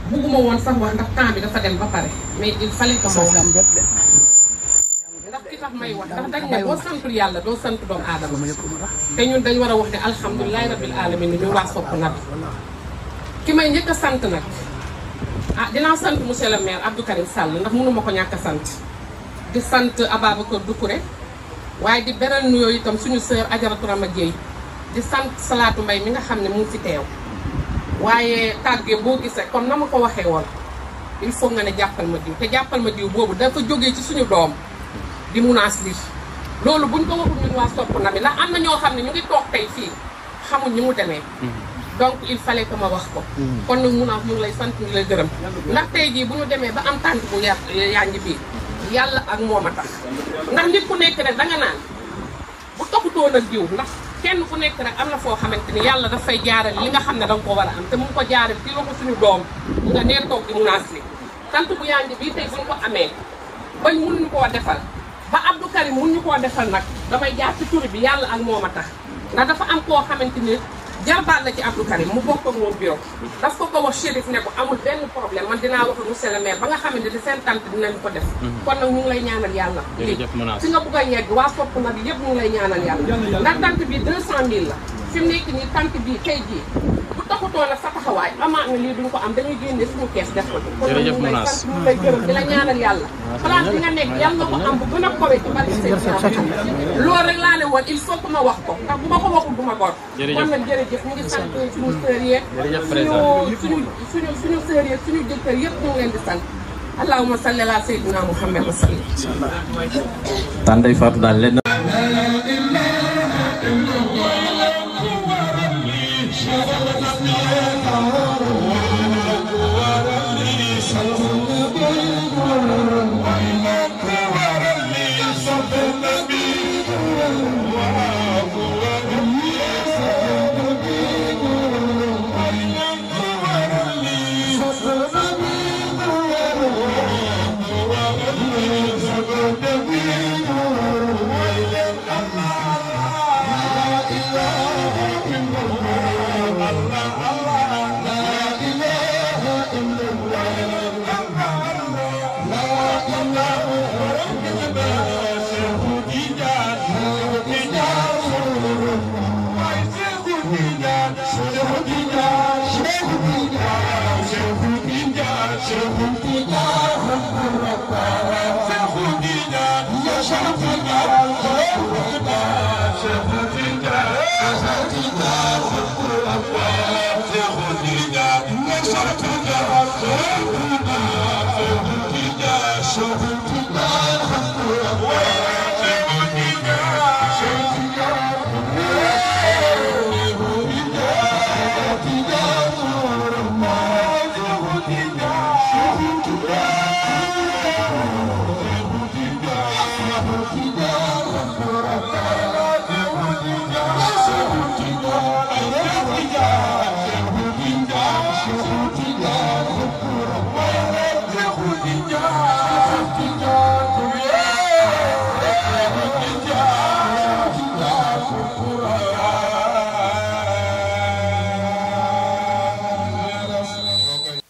bugguma woon sax wax ndax temps bi dafa dem ba pare mais il fallait que ma wax ndax ki tax may wax ndax dañ ne boo santul yàlla doo sant doomu aadama te ñun dañ war a wax ne alhamdulilahi rabbil alamin ni ñu waa Sopp Nabi ki may njëkk a sant nag dinaa sant monsieur le maire Abdou Karim Sall ndax mënuma ko ñàkk a sant di sant Ababacar Doucouré waaye di beral nuyoo itam suñu sœur Adjaratou Rama Gueye di sant Salaatu Mbay mi nga xam ne mu ngi fi teew waaye tàggee boo gisee comme na ma ko waxee woon il faut nga ne jàppal ma diw te jàppal ma diw boobu dafa jógee ci suñu doom di munaas li loolu buñ ko waxul ñun waa Sopp Nabi ndax am na ñoo xam ne ñu ngi toog tey fii xamuñ ni mu demee donc il fallait que ma wax ko kon nag munaas ñu ngi lay sant ñu ngi lay gërëm ndax tey jii bu ñu demee ba am tànt bu yanj bii yàlla ak moom a tax ndax nit ku nekk rek danga naan bu toppatoo nag diw ndax kenn ku nekk rek am na foo xamante ni yàlla dafay jaarale li nga xam ne danga ko war a am te mu ngi ko jaarale ci loxo suñu doom nga nee toog di munaas li tant bu yanj bii tey buñ ko amee bañ mun ñu koo defal ba Abdou Karim mun ñu koo defal nag damay jaar ci turi bi yàlla ak moom a tax ndax dafa am koo xamante ni jarbaat la ci Abdou Karim mu bokk ak moom bureau daf ko wax Chérif ne ko amul benn problème man dinaa wax monsieur le maire ba nga xamante ni seen tante dinañ ko def kon nag ñu ngi lay ñaanal yàlla fi nga bëgg a yegg waa Sopp Nabi yëpp ñu ngi lay ñaanal yàlla ndax tante bi 200000 la fi mu nekk nii tante bi tey jii bu taxutoo nag sa taxawaay amaat na lii duñ ko am dañuy génne suñu kees def ko ci kon nag ñu ngi lay sant ñu ngi lay gërëm di la ñaanal yàlla place bi nga nekk yàlla na ko am bu gën a kowe ci bari seen loolu rek laa ne woon il faut que ma wax ko ndax bu ma ko waxul du ma gor kon nag jërëjëf ñu ngi sant suñu sœur yeeg suñu sœur yeeg suñu jëkkër yëpp ñu ngi leen di sant allahumma salli ala sayyidina Muhammad wa sallim Tandey Fatou daal leen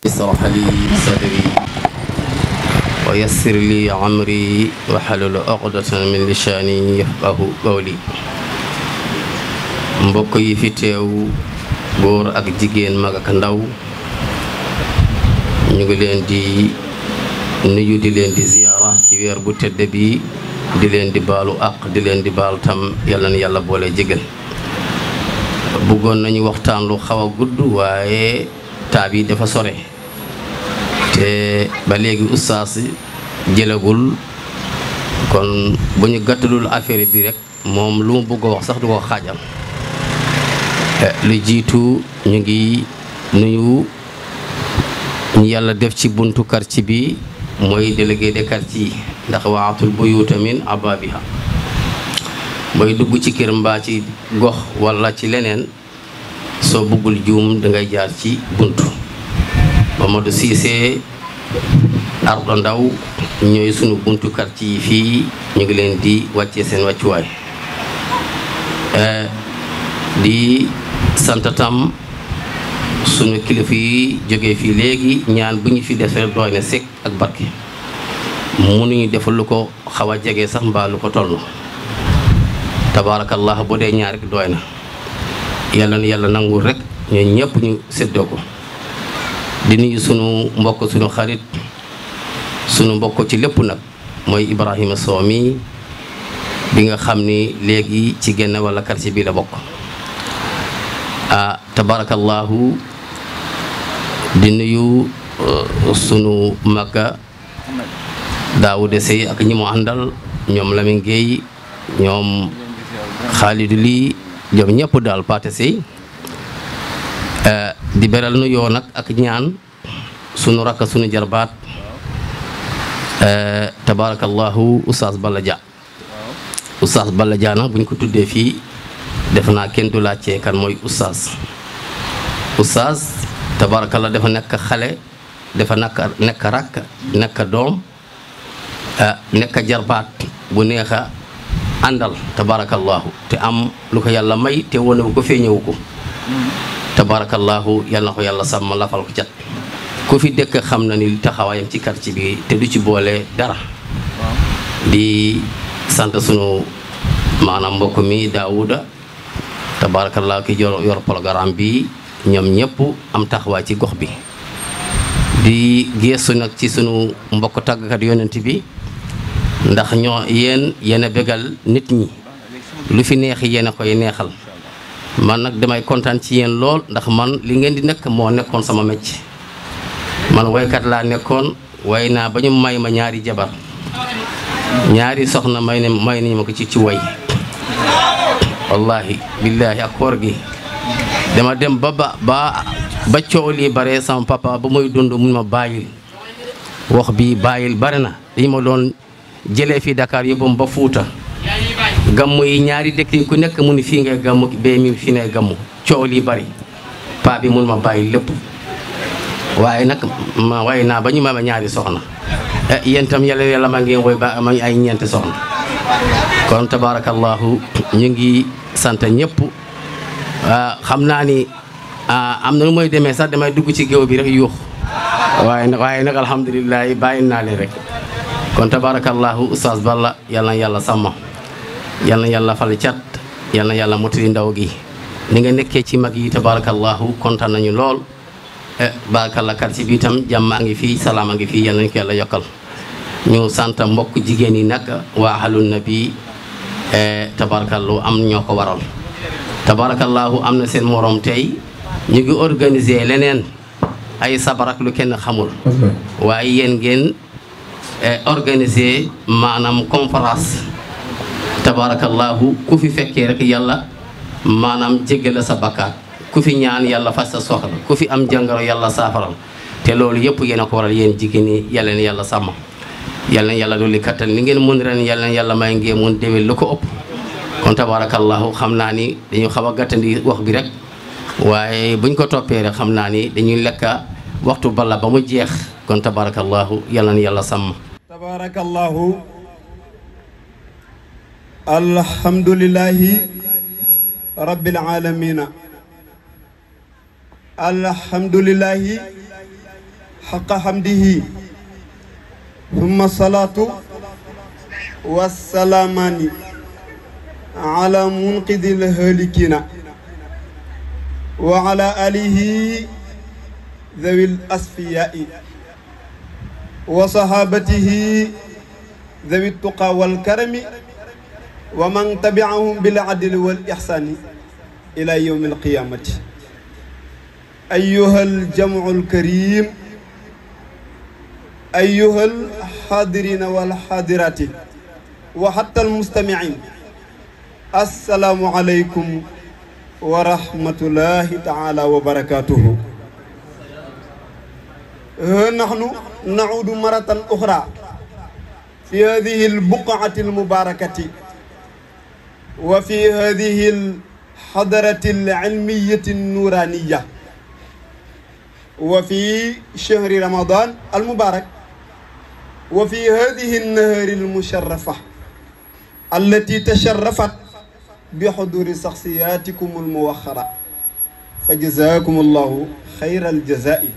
اشرح لي صدري ويسر لي أمري واحلل عقدة من لساني يفقهوا قولي mbokk yi fi teew góor ak jigéen mag ak ndaw ñu ngi leen di nuyu di leen di ziyaara ci weer bu tedd bi di leen di baalu ak di leen di baal tam yàlla na yàlla boole jégal bëggoon nañu waxtaan lu xaw a gudd waaye taab yi dafa sore te ba léegi ustaas jëlagul kon bu ñu gàttalul affaire bi rek moom lu mu bëgg a wax sax du ko xaajal lu jiitu ñu ngi nuyu ñu yàlla def ci buntu quartier bi mooy délégué de quartier yi ndax waatul buyuuta min abaabiha booy dugg ci kër mbaa ci gox walla ci leneen soo bëggul juum dangay jaar ci buntu Mamadou Cissé Ardo Ndaw ñooy sunu buntu quartier yi fii ñu ngi leen di wàccee seen wàccuwaay di sant tam sunu kilifa yi jógee fii léegi ñaan bu ñu fi defee doy na sekk ak barke mënuñu defal lu ko xaw a jege sax mbaa lu ko toll tabaarakallah bu dee ñaar rek doy na yàlla na yàlla nangul rek ñun ñëpp ñu séddoo ko di nuyu sunu mbokk sunu xarit sunu mbokk ci lépp nag mooy Ibrahima Sow mi bi nga xam ni léegi ci genn wala quartier bi la bokk tabaarakallahu di nuyu sunu magga Daouda Sey ak ñi mu àndal ñoom Lamine Gueye ñoom Khalidou Ly ñoom ñëpp daal Paate Sey di beral nu yoo nag ak ñaan sunu rakk sunu jarbaat tabaarakallahu Oustaz Balla Dia Oustaz Balla Dia nag bu ñu ko tuddee fii def naa kenn du laajte kan mooy Oustaz tabaarakallah dafa nekk xale dafa nekk rakk nekk doom nekk jarbaat bu neex a àndal tabaarakallahu te am lu ko yàlla may te wonewu ko feeñewu ko tabaarakallahu yàlla na ko yàlla sàmm lafal ko cat ku fi dëkk xam na ni taxawaayam ci quartier bi te du ci boole dara di sant sunu maanaam mbokk mi Daouda tabaarakallahu ki yor programme bi ñoom ñëpp am taxawaay ci gox bi di geestu nag ci sunu mbokk tàggkat yonent bi ndax yéen a bégal nit ñi lu fi neex yéen a koy neexal man nag damay kontaan ci yéen lool ndax man li ngeen di nekk moo nekkoon sama mecc man waykat laa nekkoon way naa ba ñu may ma ñaari jabar ñaari soxna may nañu ma ko ci way wallahi billahi ak koor gi dama dem ba coow lii bare sama papa ba muy dund mun ma bàyyil wax bi bàyyil bare na dañu ma doon jëlee fii Dakar yóbbu ba Fuuta gammu yi ñaari dëkk yi ku nekk mu ni fii ngay gammu bee mi fii ngay gammu coow lii bari paa bi mun ma bàyyil lépp waaye nag ma way naa ba ñu ma ñaari soxna yéen tam yàlla ma ngeen woy ba ma ay ñeenti soxna kon tabaarakallahu ñu ngi sant ñëpp xam naa ni am na lu mooy demee sax damay dugg ci géew bi rek yuux waaye nag alhamdulilah bàyyi naa leen rek kon tabaarakallahu Oustaz Balla yàlla na yàlla sàmm yàlla na yàlla fal cat yàlla na yàlla motali ndaw gi ni nga nekkee ci mag yi tabaarakallahu kontaan nañu lool barakallah quartier bi itam jàmm a ngi fii salaam a ngi fii yàlla nañu ko yàlla yokkal ñu sant mbokk jigéen yi nag waa ahlun nabi tabaarakallahu am ñoo ko waral tabaarakallahu am na seen morom tey ñu ngi organiser leneen ay sabarak lu kenn xamul waaye yéen ngeen organiser maanaam conférence tabaarakallahu ku fi fekkee rek yàlla maanaam jéggal sa bakkaat ku fi ñaan yàlla fas sa soxla ku fi am jàngoro yàlla saafaral te loolu yëpp yéen a ko waral yéen jigéen ñi yàlla na yàlla sàmm yàlla na yàlla dolli kattan li ngeen mun ren yàlla na yàlla may ngeen mun déwén lu ko ëpp kon tabaarakallahu xam naa ni dañu xaw a gàttandi wax bi rek waaye buñ ko toppee rek xam naa ni dañuy lekka waxtu bala ba mu jeex kon tabaarakallahu yàlla na yàlla sàmm tabaarakallahu alhamdulillahi rabbil alamina alhamdulillahi haqqa hamdihi thumma salatu wassalamani ala munqidil halikina wa ala alihi dhawil asfiyai wa sahabatihi dhawi tuqa wal karami wa man tabi'ahum bil adli wal ihsani ila yawmil qiyamati ayyuhal jam'ul karim ayyuhal hadirina wal hadirati wa hatta al mustami'in assalamu alaykum wa rahmatullahi ta'ala wa barakatuhu nahnu na'udu maratan ukhra في هذه البقعة المباركة وفي هذه الحضرة العلمية النورانية وفي شهر رمضان المبارك وفي هذه النهر المشرفة التي تشرفت بحضور شخصياتكم الموخرة fa jazakum allahu xayra aljazai.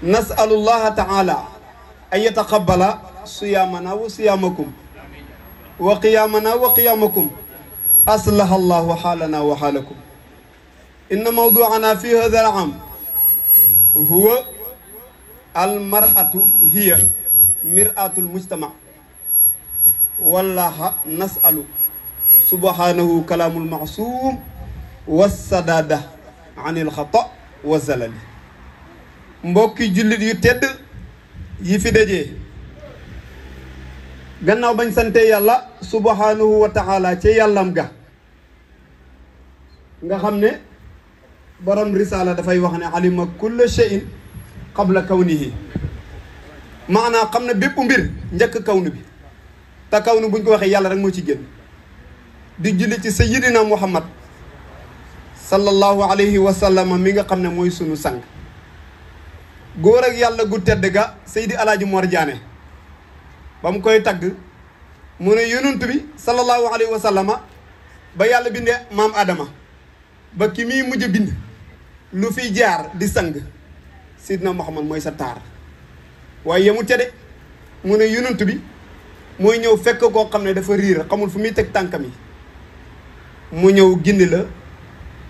nasalu llaha taala an yataqabala siyaamana wa siyaamakum wa qiyaamana wa qiyaamakum. aslaha allahu xaalana wa xaalakum. inna mawduana fi hada al-aam huwa almar'atu hiya mir'atul mujtama. wallaha nasalu subhanahu kalaamul maasuum wassadada anil xata wa zalali. mbokki jullit yu tedd yi fi dajee gannaaw bañ sante yàlla subhanahu wa taala ci yàllam ga nga xam ne borom risaala dafay wax ne alima kulla shay'in qabla kawnihi. maanaa xam ne bépp mbir njëkk kawnu bi te kawnu buñ ko waxee yàlla rek moo ci génn. di julli ci sayyidina muhammad sallallahu alayhi wa sallam mi nga xam ne mooy sunu sang. góor ak yàlla gu tedd ga Seydi Alaaji Mor Jaane ba mu koy tagg mu ne yonent bi sallallahu alayhi wa sallama ba yàlla bindee maam Adama ba ki muy mujj bind lu fiy jaar di sang Seydina Muhammad mooy sa taar. waaye yemu ca de mu ne yonent bi mooy ñëw fekk koo xam ne dafa riir xamul fu muy teg tànkam yi mu ñëw gindi la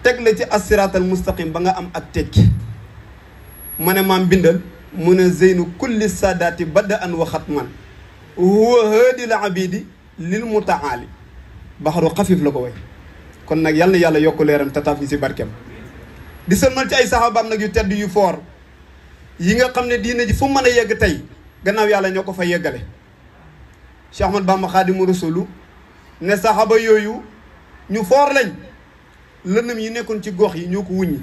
teg la ci as-siraatal mustaqim ba nga am ak tekki. ma ne maam bindal mu ne zeynu kulli saadaati badda an waxat man huwa haadi la abidi lil mutaali. baxaru xafif la ko way. kon nag yal na yàlla yokk leeram tataaf yi si barkeem. di sëlmal ci ay saxaabaam nag yu tedd yu foor yi nga xam ne diine ji fu mën a yegg tey gannaaw yàlla ñoo ko fa yeggale. Cheikh Ahmad Bamba Xaadimu Rasulu ne saxaaba yooyu ñu foor lañ. lëndëm yi nekkoon ci gox yi ñoo ko wuññi.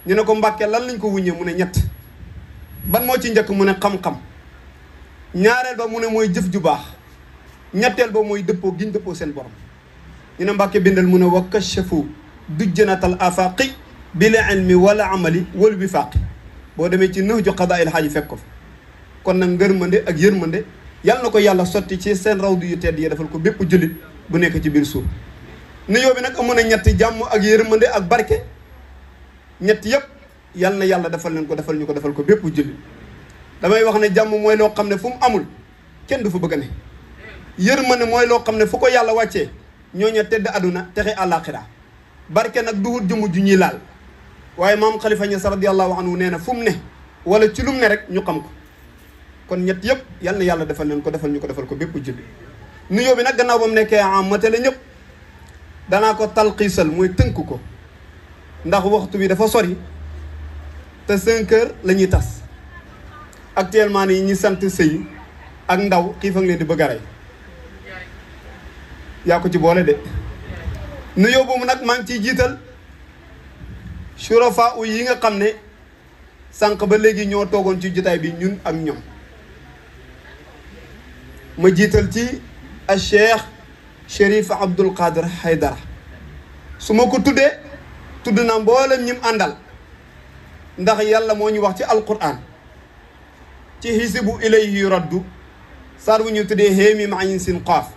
ñu ne ko Mbàkke lan lañ ko wuññee mu ne ñett. ban moo ci njëkk mu ne xam-xam. ñaareel ba mu ne mooy jëf ju baax. ñetteel ba mooy dëppoo giñ dëppoo seen borom. ñu ne Mbàkke bindal mu ne wa kashafu dujjanatal afaqi bil ilmi wala amali wal wifaaqi. boo demee ci Nahju Qadaa'il Haaji fekk ko fa. kon nag ngërmande ak yërmande yàlla na ko yàlla sotti ci seen rawdu yu tedd yi defal ko bépp jullit bu nekk ci biir suuf. nuyoo bi nag amoon na ñetti jàmm ak yërmande ak barke. ñett yëpp yal na yàlla defal leen ko defal ñu ko defal ko bépp jullit. damay wax ne jàmm mooy loo xam ne fu mu amul kenn du fa bëgg a ne. yërmande mooy loo xam ne fu ko yàlla wàccee ñooñu tedd aduna texe àllaaxira. barke nag duhut jëmm ju ñuy laal. waaye maam Khalifa Niass radiyallahu anhu nee na fu mu ne wala ci lum ne rek ñu xam ko. kon ñett yëpp yal na yàlla defal leen ko defal ñu ko defal ko bépp jullit. nuyoo bi nag gannaaw ba mu nekkee am matale ñëpp danaa ko talxiisal mooy tënk ko. ndax waxtu bi dafa sori te 5 heures la ñuy tas actuellement nii ñi sant sëy ak ndaw xiif ak leen di bëgg a rey yaa ko ci boole de. nuyoo boobu nag maa ngi ciy jiital surafa u yi nga xam ne sànq ba léegi ñoo toogoon ci jotaay bi ñun ak ñoom. ma jiital ci a Cheikh Chérif Abdoul Qadir Haydara. su ma ko tuddee tudd na mboolem ñim àndal ndax yàlla moo ñu wax ci alquran ci hisibu ilayhi raddu saar wu ñu tuddee héemi maayin sin qaaf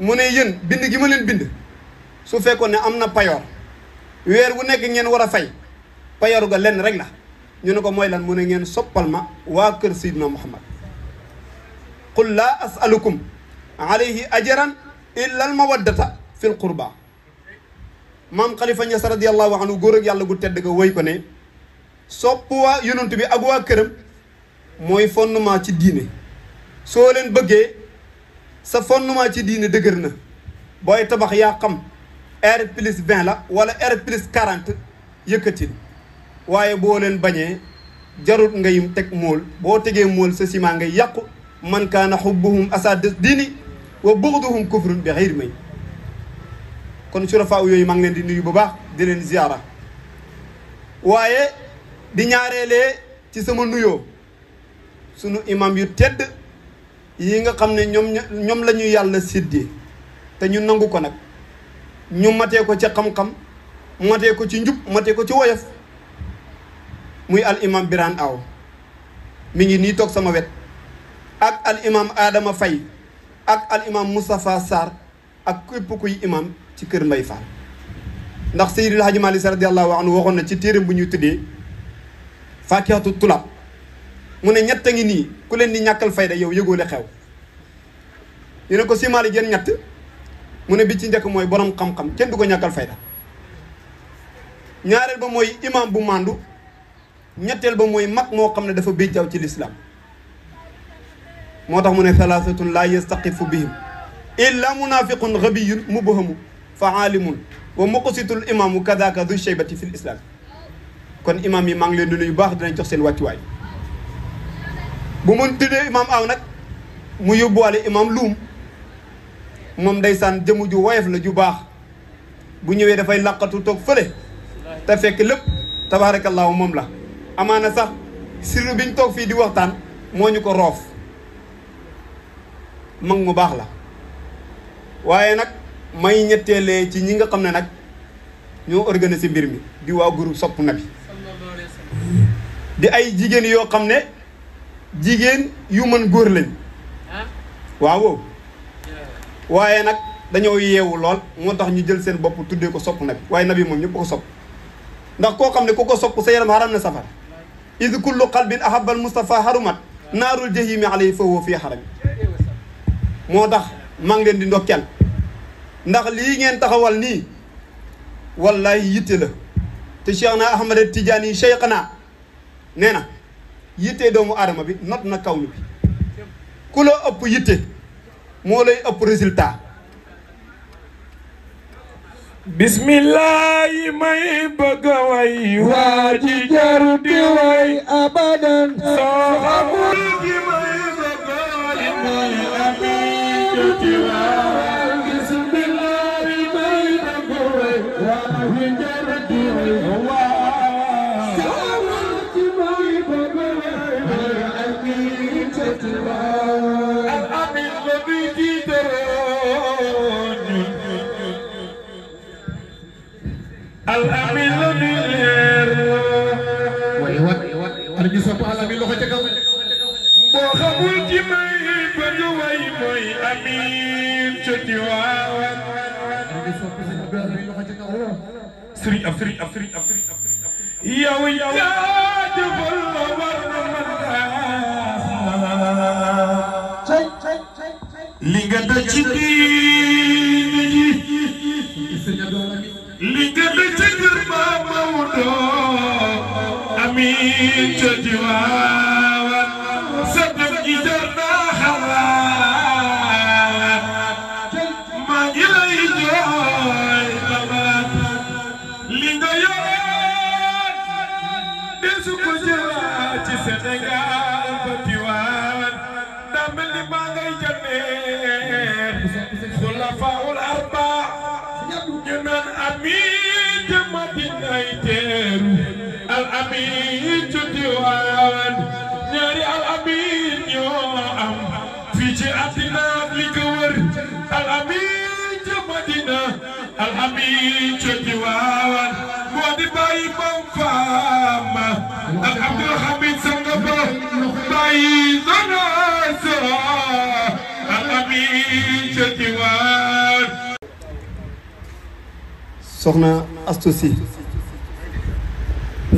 mu ne yéen bind gi ma leen bind su fekkoon ne am na payoor weer wu nekk ngeen war a fay payoor ga lenn rek la ñu ne ko mooy lan mu ne ngeen soppal ma waa kër Seydina Muhammad qul laa asalukum alayhi ajran illa al mawaddata fi l qurba. maam Khalifa Niass radiyallahu anhu góor ak yàlla gu tedd ga woy ko ne sopp waa yonent bi ak waa këram mooy fondement ci diine. soo leen bëggee sa fondement ci diine dëgër na booy tabax yaa xam R+20 la wala R+40 yëkkatil waaye boo leen bañee jarut ngay teg mool boo tegee mool sa ciment ngay yàqu. man kaana xubbuhum asaad diini wa buxduhum kufrun bi xayri may. kon surafa yooyu maa ngi leen di nuyu bu baax di leen ziyaara waaye di ñaareelee ci sama nuyoo sunu imam yu tedd yi nga xam ne ñoom la ñu yàlla séddee te ñu nangu ko nag ñu matee ko ci xam-xam matee ko ci njub matee ko ci woyof muy al imam Birane Aw mi ngi nii toog sama wet ak al imam Adama Faye ak al imam Moustapha Sarr ak képp kuy imam ci kër Mbay Fall ndax Seydil Hadji Malick Sy radiyallahu anhu waxoon na ci téeram bu ñuy tuddee Faakihatu Tulaab mu ne ñett a ngi nii ku leen di ñàkkal fayda yow yëgoole xew ñu ne ko si Malick yéen ñett mu ne bi ci njëkk mooy borom xam-xam kenn du ko ñàkkal fayda ñaareel ba mooy imam bu màndu ñetteel ba mooy mag moo xam ne dafa béjjaaw ci lislaam moo tax mu ne thalathatun la yastaqifu bihim illa munafiqun ghabiyun mubhamu fa aalimun wa muqsitul imamu kadaka du shaybati fil islam kon imam yi maa ngi leen di nuyu baax dinañ jox seen wàccuwaay bu mun tuddee imam aw nag mu yóbbuwaale imam luum moom ndeysaan jëmu ju woyof la ju baax bu ñëwee dafay làqatu toog fële te fekk lépp tabaarakallaahu moom la amaana sax sirru biñ toog fii di waxtaan moo ñu ko roof mag mu baax la waaye nag may ñetteelee ci ñi nga xam ne nag ñoo organisé mbir mi di waa groupe Sopp Nabi di ay jigéen yoo xam ne jigéen yu mën góor lañ waaw waaye nag dañoo yeewu lool moo tax ñu jël seen bopp tuddee ko Sopp Nabi waaye nabi moom ñëpp ko sopp ndax koo xam ne ku ko sopp sa yaram haram na safara id kullu qalbin ahabal Mustafa harumat naarul jahimi alayhi fa huwa fii harami moo tax maa ngi leen di ndokkeel ndax lii ngeen taxawal nii wallahi yitte la te Cheikh na Ahmad Tidiane Cheikhna nee na yitte doomu aadama bi not na kawnu bi ku la ëpp yitte moo lay ëpp résultat bismillahi may bëgg way waa ji jaru di way abadan soo xamul gi may bëgg way may abadan di way bismillahi may bëgg way waa ji jaru di way waa soo xamul gi may bëgg way may abadan di way al amin la bi di Al-Amin la di leer way wat ar gi sopp Al-Amin loxo ca kaw boo xamul ci may bëgg way mooy Amin ca Tiwaawan ar gi sopp Al-Amin loxo ca kaw sëriñ ab yow jaajëfal la war na man li nga daj ci diine ji li nga daj ci kër Maam Maodo Amin ca Tiwaawan sa dem gi jar naa xalaat maa ngi lay jooy xalaat li nga yoroon desu ko jëlaat ci Sénégal ba Tiwaawan daa mel ni maa ngay jànnee xulafaa'ul arbaa ñu naan Amin ca Madinay teeru al Amin ca Tiwaawan ñaari al Amin ñoo am fii ci àddina li ko wër al Amin ca Madina al Amin ca Tiwaawan moo di bàyyi Mam Faama ak Abdul Hamid Sangaba bàyyi Zona Sora al Amin ca Tiwaawan soxna Astou Sy ñu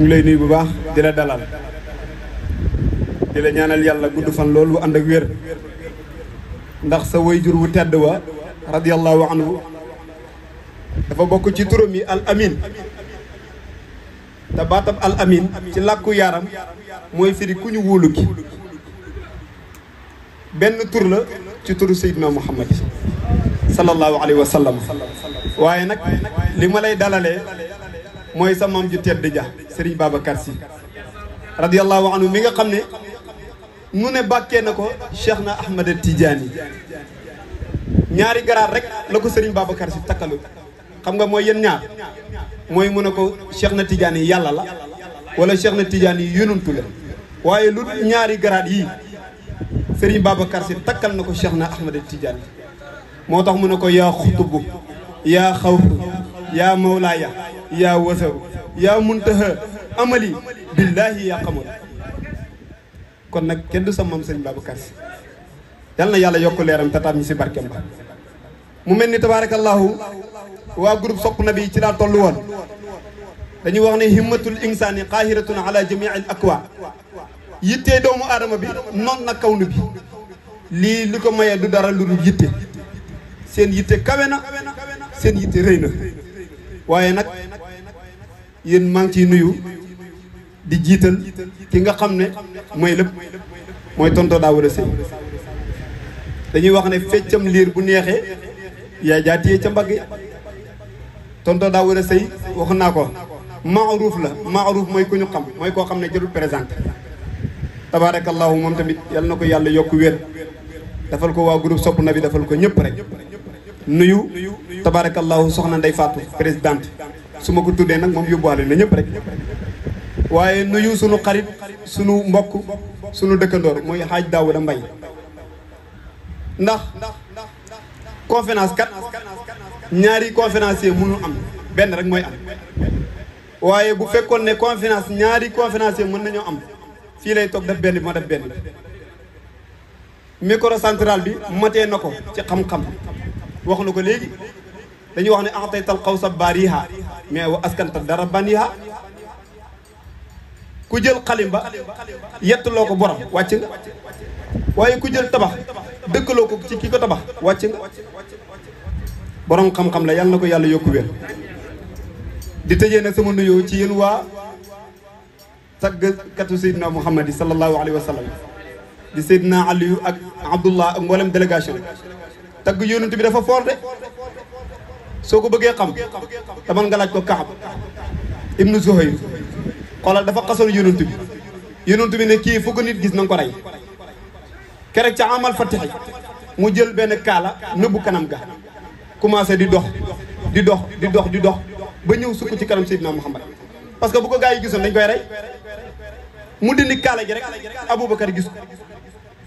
ngi lay nuyu bu baax di la dalal di la ñaanal yàlla gudd fan loolu bu ànd ak wér ndax sa wayjur wu tedd wa radiyallahu anhu dafa bokk ci turam yi al amin te baatab al amin ci làkku yaram mooy firi ku ñu wóolu ki benn tur la ci turu Seydina Muhammad sallallahu alayhi wa sallam waaye nag li ma lay dalalee mooy sa maam ju tedd ja Serigne Babacar Sy radiyallahu anhu mi nga xam ne nu ne bàkkee na ko Cheikh na Ahmad Tidiane ñaari garaat rek la ko Serigne Babacar Sy takkalu xam nga mooy yéen ñaar mooy mu ne ko Cheikh na Tidiane yi yàlla la wala Cheikh na Tidiane yi yonantu la waaye lu ñaari garaat yii Serigne Babacar Sy takkal na ko Cheikh na Ahmad Tidiane moo tax mu ne ko yaa xutubu yaa xawfu yaa mawlaaya yaa wasaru yaa muntaha amali billahi yaa xamal kon nag kenn du sa maam Serigne Babacar Sy yal na yàlla yokk leeram tataat ñi si barkem ba mu mel ni tabaarakallahu waa groupe sopp nabi ci laa toll woon dañuy wax ne himmatul insaani qaahiratun ala jamiil akwa yittee doomu aadama bi noon na kawnu bi lii li ko mayee du dara lu dul yitte seen yitte kawe na seen yitte rëy na waaye nag yéen maa ngi ciy nuyu di jiital ki nga xam ne mooy lépp mooy tonton Daouda Seye dañuy wax ne feccam liir bu neexee yaa jaatiyee ca mbagg tonton Daouda Seye wax naa ko maaruuf la maaruuf mooy ku ñu xam mooy koo xam ne jërul présenté tabarakallahu moom tamit yal na ko yàlla yokk wér dafal ko waa groupe sopp na bi dafal ko ñëpp rek nuyu tabarakallahu soxna Ndey Fatou présidente su ma ko tuddee nag moom yóbbuwaale na ñëpp rek waaye nuyu sunu xarit sunu mbokk sunu dëkkandoor mooy Haaj Daouda Mbaye ndax conférence kat ñaari conférencier mënul am benn rek mooy am waaye bu fekkoon ne conférence ñaari conférencier mën nañoo am fii lay toog def benn bi ma def benn bi micro central bi matee na ko ci xam-xam wax na ko léegi dañuy wax ne a'taytal qawsa bariha mais wa askanta dara baniha ku jël xalimba yettuloo ko borom wàcc nga waaye ku jël tabax dëkkaloo ko ci ki ko tabax wàcc nga borom xam-xam la yàlla na ko yàlla yokku wér di tëjee nag sama nuyoo ci yéen waa tàggkatu Seydina Muhammad sallallahu alayhi wa sallam di Seydina Aliou ak Abdullah ak mboolem délégation tagg yonent bi dafa fort de soo ko bëggee xam tamal nga laaj ko Kaab ibnu Zuhayr xoolal dafa xasoon yonent bi ne kii fu ko nit gis na nga ko rey kerek ca amal fatixi mu jël benn kaala nëbbu kanam ga commencé di dox ba ñëw sukk ci kanam Seydina Muhammad parce que bu ko gaa yi gisoon dañ koy rey mu dindi kaala gi rek Aboubacar gis ko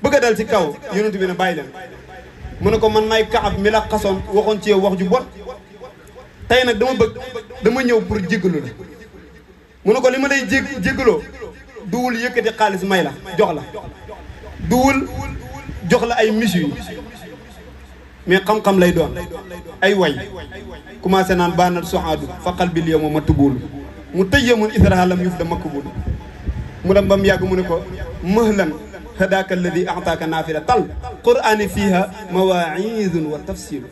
bëgg a dal ci kaw yonent bi ne bàyyi leen mu ne ko man maay Kaab mi la xasoon waxoon ci yow wax ju bon tey nag dama ñëw pour jéggalu la mu ne ko li ma lay jéggaloo duwul yëkkati xaalis may la jox la duwul jox la ay miss yi mais xam-xam lay doon ay way commencé naan baanal soxaadu fa qalbil yawma matbuul mu tayyamun israha lam yuf da makbul mu dem ba mu yàgg mu ne ko mahlan hadaaka alladi ataaka naafila tal qur'ani fiha mawaidun wa tafsilu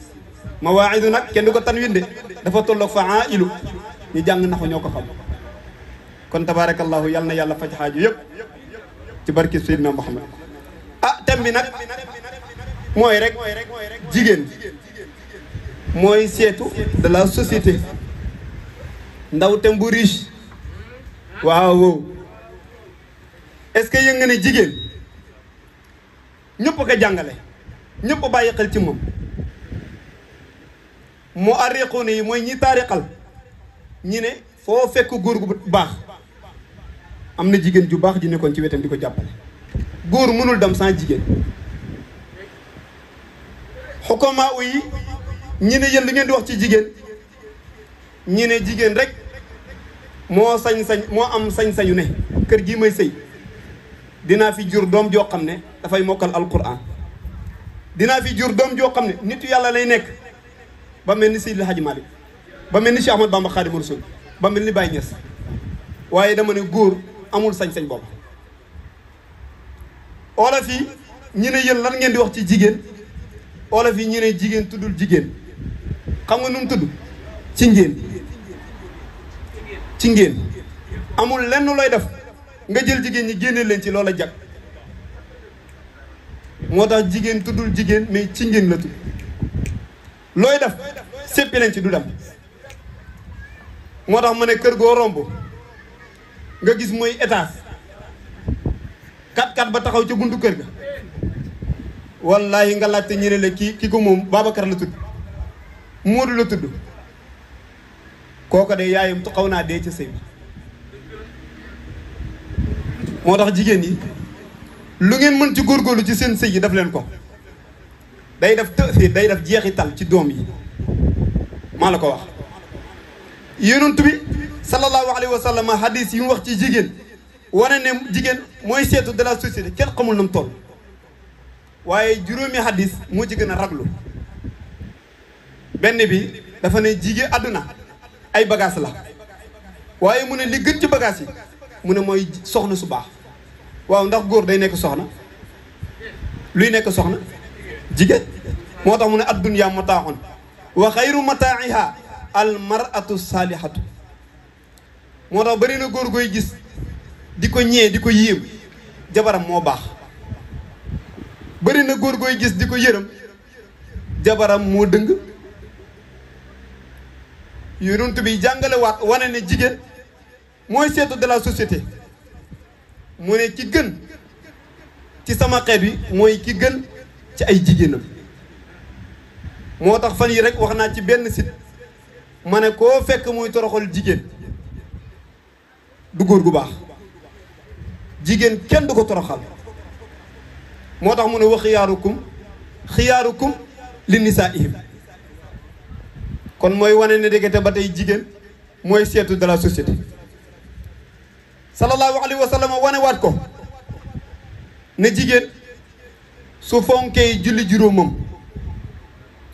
mawaidu nag kenn du ko tanwinde dafa tolloog faailu ñu jàng naxu ñoo ko xam kon tabarakallahu yal na yàlla faj xaaju yëpp ci barki Seydina Muhammad thème bi nag mooy rek jigéen mooy seetu de la société ndaw thème bu riche waaw est-ce que yëg nga ne jigéen ñëpp ko jàngale ñëpp bàyyi xel ci moom mu arriqoon yi mooy ñi taariqal ñi ne foo fekk góor gu baax am na jigéen ju baax ji nekkoon ci wetam di ko jàppale góor mënul dem sans jigéen xukama yi ñi ne yéen li ngeen di wax ci jigéen ñi ne jigéen rek moo sañ-sañ moo am sañ-sañu ne kër gii may sëy dinaa fi jur doom joo xam ne dafay mokkal alquran dinaa fi jur doom joo xam ne nitu yàlla lay nekk ba mel ni Seydil Hadji Malick ba mel ni Cheikh Ahmadou Bamba Khadimu Rasul ba mel ni Baye Niass waaye dama ne góor amul sañ-sañ boobu olof yi ñu ne yéen lan ngeen di wax ci jigéen olof yi ñu ne jigéen tuddul jigéen xam nga nu mu tudd ci ngeen amul lenn looy def nga jël jigéen ñi génne leen ci loola jag moo tax jigéen tuddul jigéen mais ci ngeen la tudd looy def seppi leen ci du dem moo tax ma ne kër goo romb nga gis mooy étage 4x4 ba taxaw ca buntu kër ga wallahi nga laajte ñu ne la ki ko moom Babacar la tudd Moodu la tudd kooka de yaayam xaw naa dee ca sëy bi moo tax jigéen yi lu ngeen mën ci góorgóorlu ci seen sëy yi def leen ko day def tësiir day def jeexital ci doom yi maa la ko wax yonent bi sallallahu alayhi wa sallam hadis yi mu wax ci jigéen wane ne jigéen mooy seetu de la société kenn xamul na mu toll waaye juróomi hadis moo ci gën a raglu benn bi dafa ne jigéen àdduna ay bagage la waaye mu ne li gën ci bagage yi mu ne mooy soxna su baax waaw ndax góor day nekk soxna luy nekk soxna jigéen moo tax mu ne ad-dunya mataaxun wa xayru mataa'iha al mar'atu salihatu moo tax bari na góor goy gis di ko ñee di ko yéem jabaram moo baax bari na góor goy gis di ko yërëm jabaram moo dëng yonent bi jàngale waat wane ne jigéen mooy seetu de la société mu ne ki gën ci sama xeet wi mooy ki gën ci ay jigéenam moo tax fan yi rek wax naa ci benn site ma ne koo fekk muy toroxal jigéen du góor gu baax jigéen kenn du ko toroxal moo tax mu ne wa xiyaarukum li nisaa'ihim kon mooy wane ne déggate ba tey jigéen mooy seetu de la société sallallahu alayhi wa sallam wane waat ko ne jigéen su fonkee julli juróomam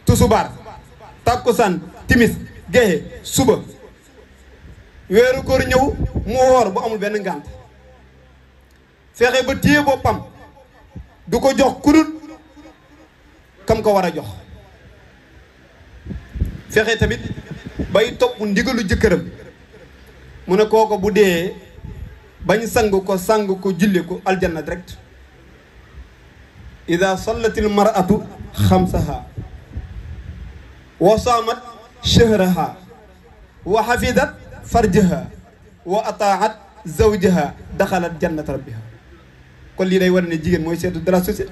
tusubaar takkusaan timis gexe suba weeru koor ñëw mu woor bu amul benn ngànt fexe ba téye boppam du ko jox kudut kam ko war a jox fexe tamit bay topp ndigalu jëkkëram mu ne kooko bu dee bañ sang ko julli ko aljanna direct ida sallatil mar'atu xamsaha wa saamat shahraha wa xafidat farjaha wa ataat zawjaha daxalat jannat rabbiha kon lii day war ne jigéen mooy seetu de la société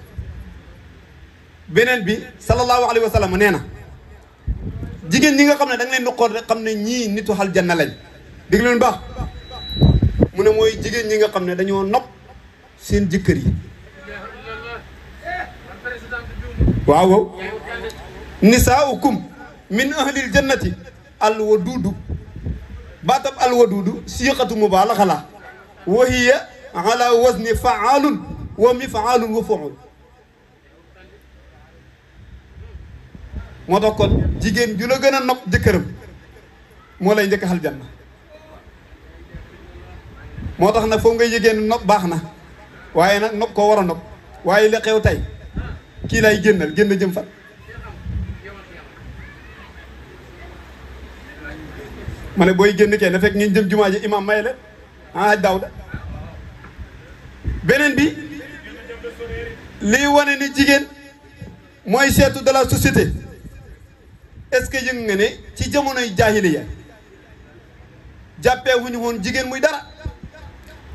beneen bi sallallahu alayhi wa sallam nee na jigéen ñi nga xam ne da nga leen di xool rek xam ne ñii nitu xal janna lañ dégg leen baax mu ne mooy jigéen ñi nga xam ne dañoo nopp seen jëkkër yi waaw nisaaukum min ahlil jannati alwaduudu baatab alwaduudu siixatu mubaalaxa la wa hiya ala wazni faalun wa mifaalun wa fuul moo tax kon jigéen ju la gën a nopp jëkkëram moo lay njëkk xal janna moo tax nag foofu ngay yëgee ne nopp baax na waaye nag nopp koo war a nopp waaye li xew tey kii lay génnal génn jëm fan ma ne booy génn kay na fekk ngeen jëm jumaa ji imam may la ah Daawda beneen bi liy wane ni jigéen mooy seetu de la société est-ce que yëg nga ne ci jamonoy jaahiliya jàppee wuñu woon jigéen muy dara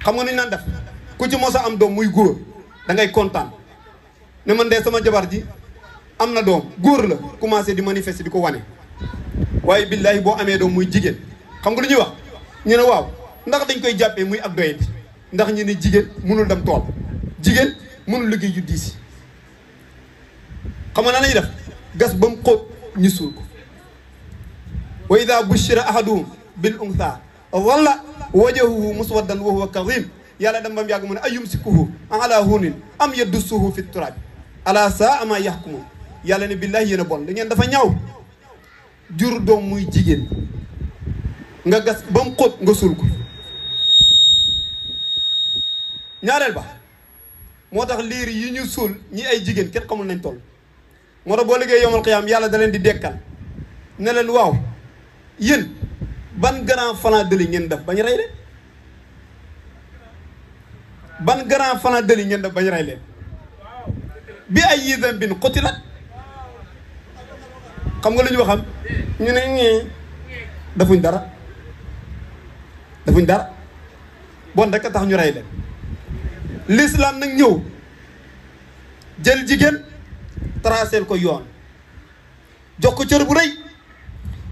xam nga nu ñu naan def ku ci mos a am doom muy góor da ngay kontaan ne man de sama jabar ji am na doom góor la commencé di manifester di ko wane waaye billaahi boo amee doom muy jigéen xam nga lu ñuy wax ñu ne waaw ndax dañ koy jàppee muy ak doyet ndax ñu ne jigéen mënul dem tool jigéen mënul liggéey yu diisi xam nga nan lañuy def gas ba mu xóot ñu suul ko wa ida bushira ahaduhum bil untha walla wajhuhu muswaddan wa huwa kadhim yàlla dem ba mu yàgg mu ne ayumsikuhu ala hunin am yadussuhu fi turab ala saa ama yahkumun yàlla ne billahi yéen a bon da ngeen dafa ñaaw jur doom muy jigéen nga gas ba mu xóot nga suul ko ñaareel ba moo tax liir yi ñu suul ñi ay jigéen kenn xamul nañ toll moo tax boo liggéey yomal xiyaam yàlla da leen di dekkal ne leen waaw yéen ban grand falan dëli ngeen def bañ rey leen ban grand falan dëli ngeen def bañ rey leen bi ay yidam bin qutilat xam nga lu ñu waxam ñu ne ñii defuñ dara bon rek a tax ñu rey leen l'islam nag ñëw jël jigéen tracé ko yoon jox ko cër bu rëy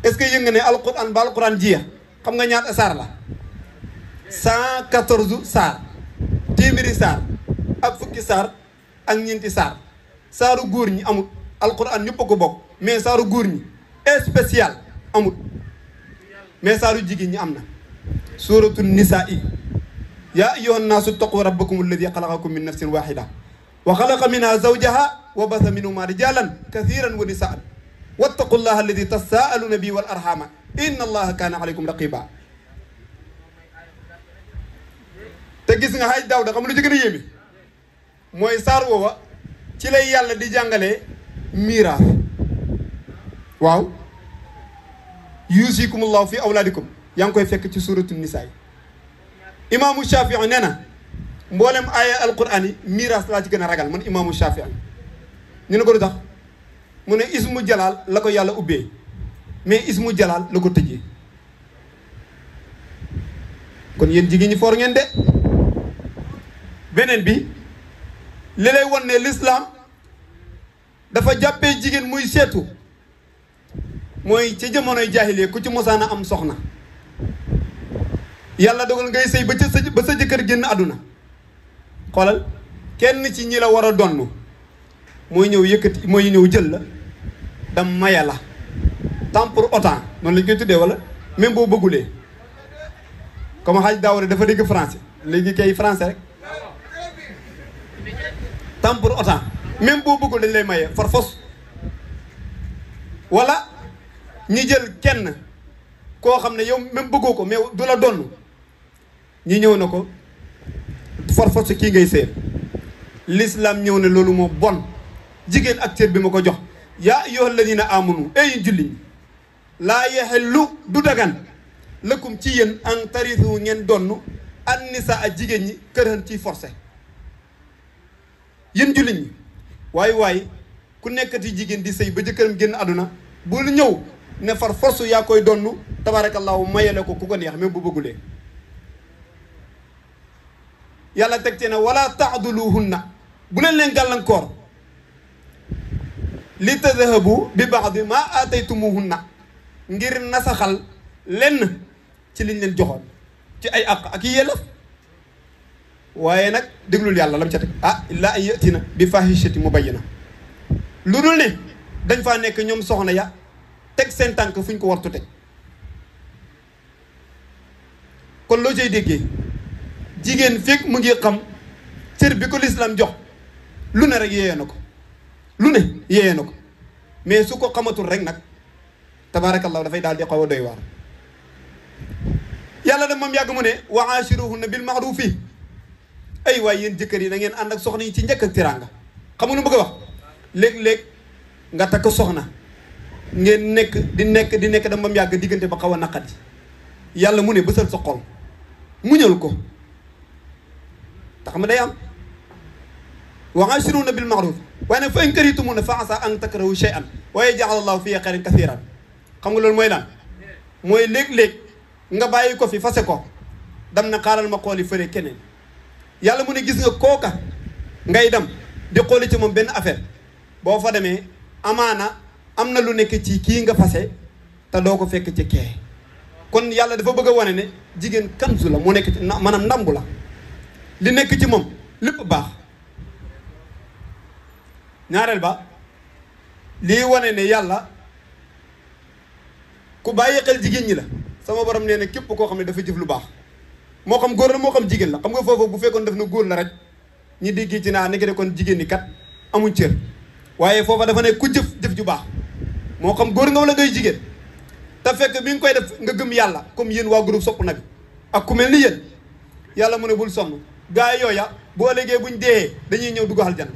est-ce que yëg nga ne alquran ba alquran jiya xam nga ñaata saar la 114 saar téeméeri saar ak fukki saar ak ñeenti saar saaru góor ñi amut alquran ñëpp a ko bokk mais saaru góor ñi spécial amut mais saaru jigéen ñi am na suratu nisaa yaa ayyuha nnaasu ttaqu rabbakum alladi xalaqakum min nafsin waxida wa xalaqa minha zawjaha wa basa minhuma rijalan kathiran wa nisaan wattaqullaha alladi tasaaluna bi wal arhama inna allaha kaana alaykum raqiba. te gis nga xaaj Daawda xam lu ci gën a yéeme mooy saar woowa ci lay yàlla di jàngalee miraas. waaw yuusikumullahu fi awlaadikum yaa ngi koy fekk ci suuratu nisaa yi. imaamu Shafii nee na mboolem aaya alquran yi miraas laa ci gën a ragal man imaamu Shafii ñu ne ko du tax mu ne ismu jalaal la ko yàlla ubbee mais ismu jalaal la ko tëjee. kon yéen jigéen ñi foor ngeen de. beneen bi li lay won ne l'islam dafa jàppee jigéen muy seetu mooy ci jamonoy jaahiliya ku ci mosaana am soxna yàlla dogal ngay sëy ba sa jëkkër génn àdduna xoolal kenn ci ñi la war a donn mooy ñëw yëkkati mooy ñëw jël la dam maya la temps pour autant noonu lañ koy tuddee wala même boo bëggulee comme xaaj Daawda dafa dégg français léegi kay français rek temps pour autant même boo bëggul dañ lay maye far fos wala ñi jël kenn koo xam ne yow même bëggoo ko mais du la donn ñi ñëw na ko far fos kii ngay séer l'islam ñëw ne loolu moo bon jigéen ak cër bi ma ko jox yaa ayyuhal ladina amanu ay julliñ laa yaxellu du dagan lëkkum ci yéen an tarisu ngeen donn an nisa ak jigéen ñi kërhan ciy forcé yéen julliñ ñi waaye ku nekkati jigéen di sëy ba jëkkëram génn àdduna bul ñëw ne far force yaa koy donn tabarakallahu mayele ko ku ko neex même bu bëggulee yàlla teg ci ne wala taaduluhunna bu leen gàllankoor li tadhabu bi ba'di ma aataytumuhunna ngir nasaxal lenn ci liñ leen joxoon ci ay àq ak yelleef waaye nag déglul yàlla lam ca teg illaa an yatina bi fahishati mubayyina lu dul ne dañ faa nekk ñoom soxna ya teg seen tànk fu ñu ko wartu teg kon loo cay déggee jigéen fekk mu ngi xam cër bi ko lislaam jox lu ne rek yeyee na ko lu ne yeyee na ko mais su ko xamatul rek nag tabaarakallahu dafay daal di xaw a doy waar yàlla da moom yàgg mu ne wa aashiruhunna bil ma'rufi ay waay yéen jëkkër yi da ngeen ànd ak soxna yi ci njëkk ak tiraanga xam nga lu bëgg a wax léeg-léeg nga takk soxna ngeen nekk di nekk dama yàgg diggante ba xaw a naqat yi yàlla mu ne bësal sa xol muñal ko te xam nga day am wa aashiruhunna bil ma'ruf waaye nag fa in karihtumuhunna fa asaa an takrahu shay'an wa yaj'ala Allahu fiihi khayran kathiran xam nga loolu mooy lan mooy léeg-léeg nga bàyyi ko fi fase ko dam na xaaral ma xooli fële keneen yàlla mu ne gis nga kooka ngay dem di xooli ci moom benn affaire boo fa demee amaana am na lu nekk ci kii nga fase te doo ko fekk ci kee kon yàlla dafa bëgg a wane ne jigéen kanzu la moo nekk ci maanaam ndambu la li nekk ci moom lépp baax ñaareel ba lii wane ne yàlla ku bàyyi xel jigéen ñi la sama borom nee na képp koo xam ne dafa jëf lu baax moo xam góor la moo xam jigéen la xam nga foofu bu fekkoon def na góor la rek ñi déggee ci naa nekk de kon jigéen ñi kat amuñ cër waaye foofa dafa ne ku jëf ju baax moo xam góor nga wala ngay jigéen te fekk bi nga koy def nga gëm yàlla comme yéen waa groupe Sopp Nabi ak ku mel ni yéen yàlla mu ne bul sonn gaa yooya boo ëllëgee buñ dee dañuy ñëw dugg aljanna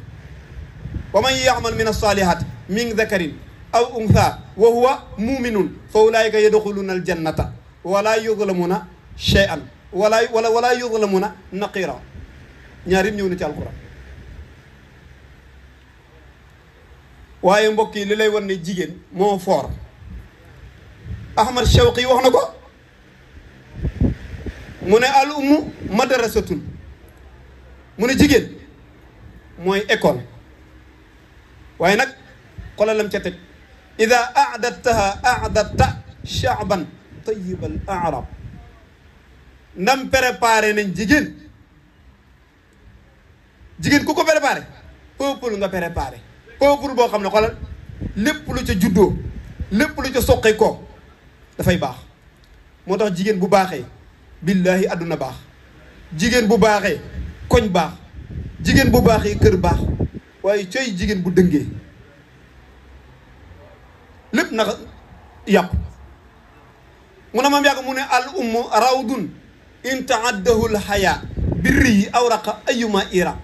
wa man ya'mal min as-salihati min dhakarin aw untha wa huwa muminun fa ulaika yadxuluna aljannata wala yuzlamuna shay'an wala yuzlamuna naqira ñaar yëpp ñëw na ci alquran waaye mbokk yi li lay wan ne jigéen moo foor Ahmad Shawqi wax na ko mu ne al ummu madrasatun mu ne jigéen mooy école waaye nag xolalam ca teg ida aadattaha aadatta shaaban tayyib al arab ndam préparé nañ jigéen ku ko préparé peuple nga préparé peuple boo xam ne xoolal lépp lu ca juddoo lépp lu ca soqe ko dafay baax moo tax jigéen bu baaxee billaahi àdduna baax jigéen bu baaxee koñ baax jigéen bu baaxee kër baax waaye coy jigéen bu dëngee lépp naka yàqu mu ne mam yàgg mu ne al ummu rawdun in taaddahu l xaya birri yi awraqa ayuma ira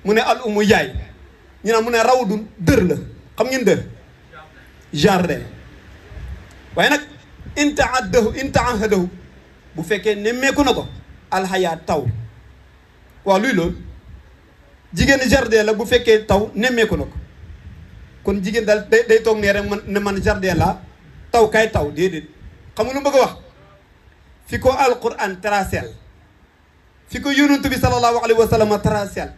mu ne al ummu yaay ñu ne mu ne rawdun dër la xam ngeen dër jardin waaye nag in taahadahu bu fekkee nemmeeku na ko alxaya taw waaw luy loolu jigéen jardin la bu fekkee taw nemmeeku na ko kon jigéen daal day toog nee rek man jardin la taw kay taw déedéet xam nga lu bëgg a wax fi ko alquran tracel fi ko yonent bi sallallahu alayhi wa sallam tracel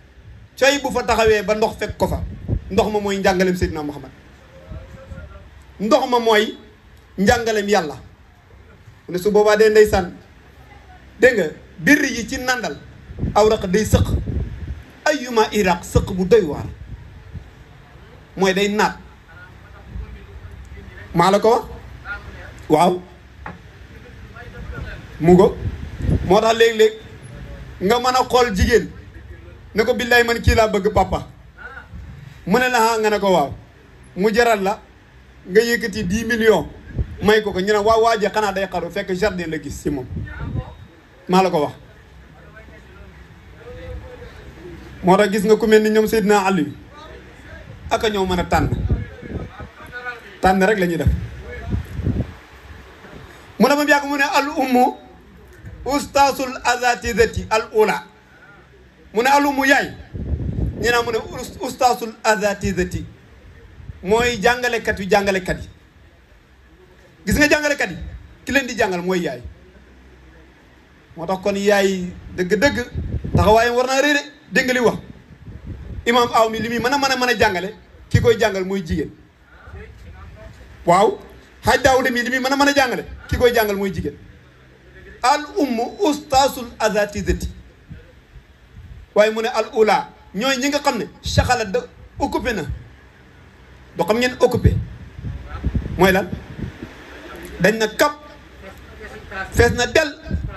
coy bu fa taxawee ba ndox fekk ko fa ndox ma mooy njàngaleem Seydina Muhammad ndox ma mooy njàngaleem yàlla mu ne su boobaa dee ndeysaan dégg nga biir yi ci nandal awraq day sëq ayuma iraq sëq bu doy waar mooy day naat maa la ko wax waaw mu ngo moo tax léeg-léeg nga mën a xool jigéen ne ko billaay man kii laa bëgg papa mu ne la nga ne ko waaw mu jaral la nga yëkkati 10 millions may ko ñu ne waaw waaje xanaa day xaru fekk jardin la gis si moom maa la ko wax moo tax gis nga ku mel ni ñoom Seydina Ali aka ñoo mën a tànn rek la ñuy def mu ne ma yàgg mu ne al ummu ustaasul azatizati al ula mu ne al ummu yaay ñu ne mu ne ustaasul azatizati mooy jàngalekat yi gis nga jàngalekat yi ki leen di jàngal mooy yaay moo tax kon yaay dëgg-dëgg taxawaayam war naa réere dégg nga li wax imaam aw mi li muy mën a jàngale ki koy jàngal mooy jigéen waaw xaaj daawuda mi li muy mën a jàngale ki koy jàngal mooy jigéen al ummu ustaasul azatizati waaye mu ne al ula ñooy ñi nga xam ne saxala da occupé na doo xam ngeen occupé mooy lan dañ na kap fees na del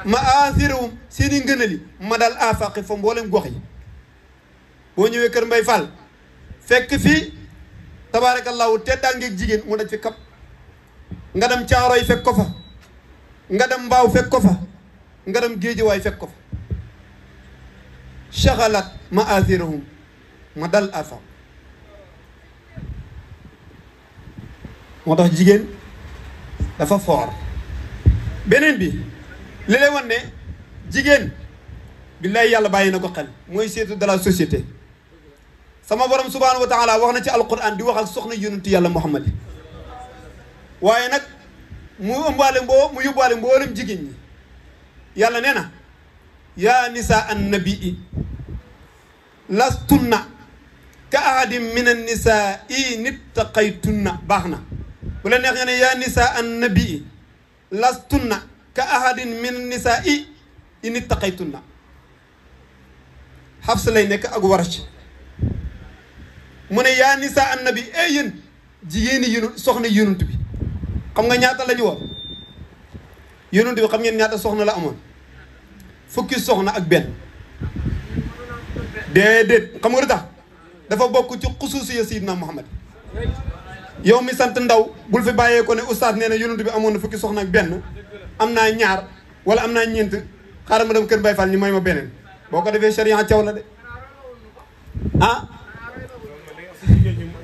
ma asirawum seeni ngënali ma dal afaqi fa mboolem gox yi boo ñëwee kër Mbay Fall fekk fii tabaarakallaahu teddaa ngeeg jigéen mu daj fi kap nga dem Caaroy fekk ko fa nga dem Mbaaw fekk ko fa nga dem Géejawaay fekk ko fa shaghalat ma asirahum ma dal afaq moo tax jigéen dafa foor beneen bi li lay wan ne jigéen billaay yàlla bàyyi na ko xel mooy seetu de la société sama borom subhaanahu wa taala wax na ci alquran di wax ak soxna yonentu yàlla Muhammad waaye nag mu yóbbaale mboolem jigéen ñi yàlla nee na yaa nisa an nabii lastunna ka ahadin min an nisaa nittaqaytunna baax na bu la neex nga ne yaa nisa an nabii lastunna ka ahadin min an nisaa nittaqaytunna Xafs lay nekk ak Warsh mu ne yaa nisa an nabi yéen jigéeni soxna yonent bi xam nga ñaata la ñu woon yonent bi xam ngeen ñaata soxna la amoon fukki soxna ak benn déedéet xam nga lu tax dafa bokk ci xusuusi ya Seydina Muhammad yow mi sant ndaw bul fi bàyyee ko ne oustaz nee na yonent bi amoon na fukki soxna ak benn am naa ñaar wala am naa ñeent xaaral ma dem kër Baye Fall ñu may ma beneen boo ko defee charia caw la de ah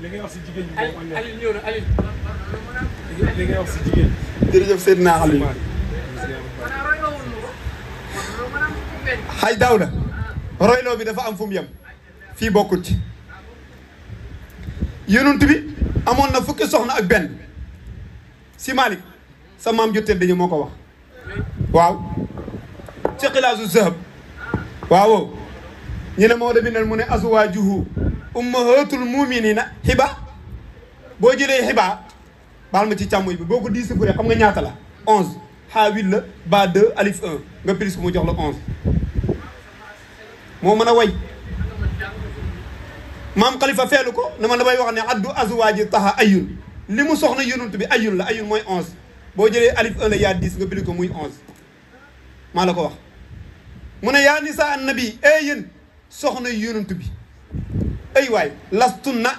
li ngay wax si jigéen ñi Aliou ñëw na Aliou li ngay wax si jigéen jërëjëf Seydina Aliou xaaj daaw la royloo bi dafa am fu mu yem fii bokkut ci yonent bi amoon na fukki soxna ak benn si Malick sa maam ju tedd dañu moo ko wax waaw ci xilaasu zahab waaw ñu ne moo da bindal mu ne azwaajuhu ummahatul muminina xiba boo jëlee xiba baal ma ci càmmoñ bi boo ko disifuré xam nga ñaata la 11 xaa 8 la ba 2 alif 1 nga plus ko mu jox la 11 moo mën a way maam Khalifa feelu ko ne man damay wax ne addu azwaaji taxa ayun li mu soxna yonent bi ayun la ayun mooy 11 boo jëlee alif 1 la yaa 10 nga plus ko muy 11 maa la ko wax mu ne yaa nisa an nabi yéen soxna yonent bi ay waay lastunna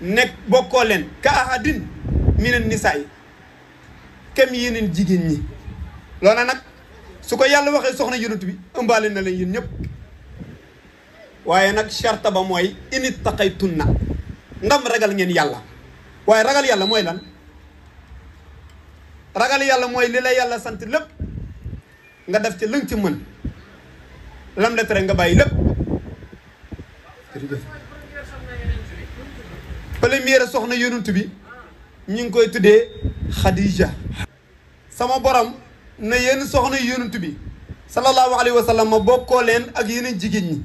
nekk bokkoo leen ka ahadin minan nisaa yi kem yeneen jigéen ñi loola nag su ko yàlla waxee soxna yonent bi ëmbaale na leen yéen ñëpp waaye nag sharta ba mooy init taqaytunna ndam ragal ngeen yàlla waaye ragal yàlla mooy lan ragal yàlla mooy li la yàlla sant lépp nga def ci lëng ci mën lam la tere nga bàyyi lépp première soxna yonent bi ñu ngi koy tuddee Khadija sama borom na yéen soxna yonent bi sallallahu alayhi wa sallam ma bokkoo leen ak yeneen jigéen ñi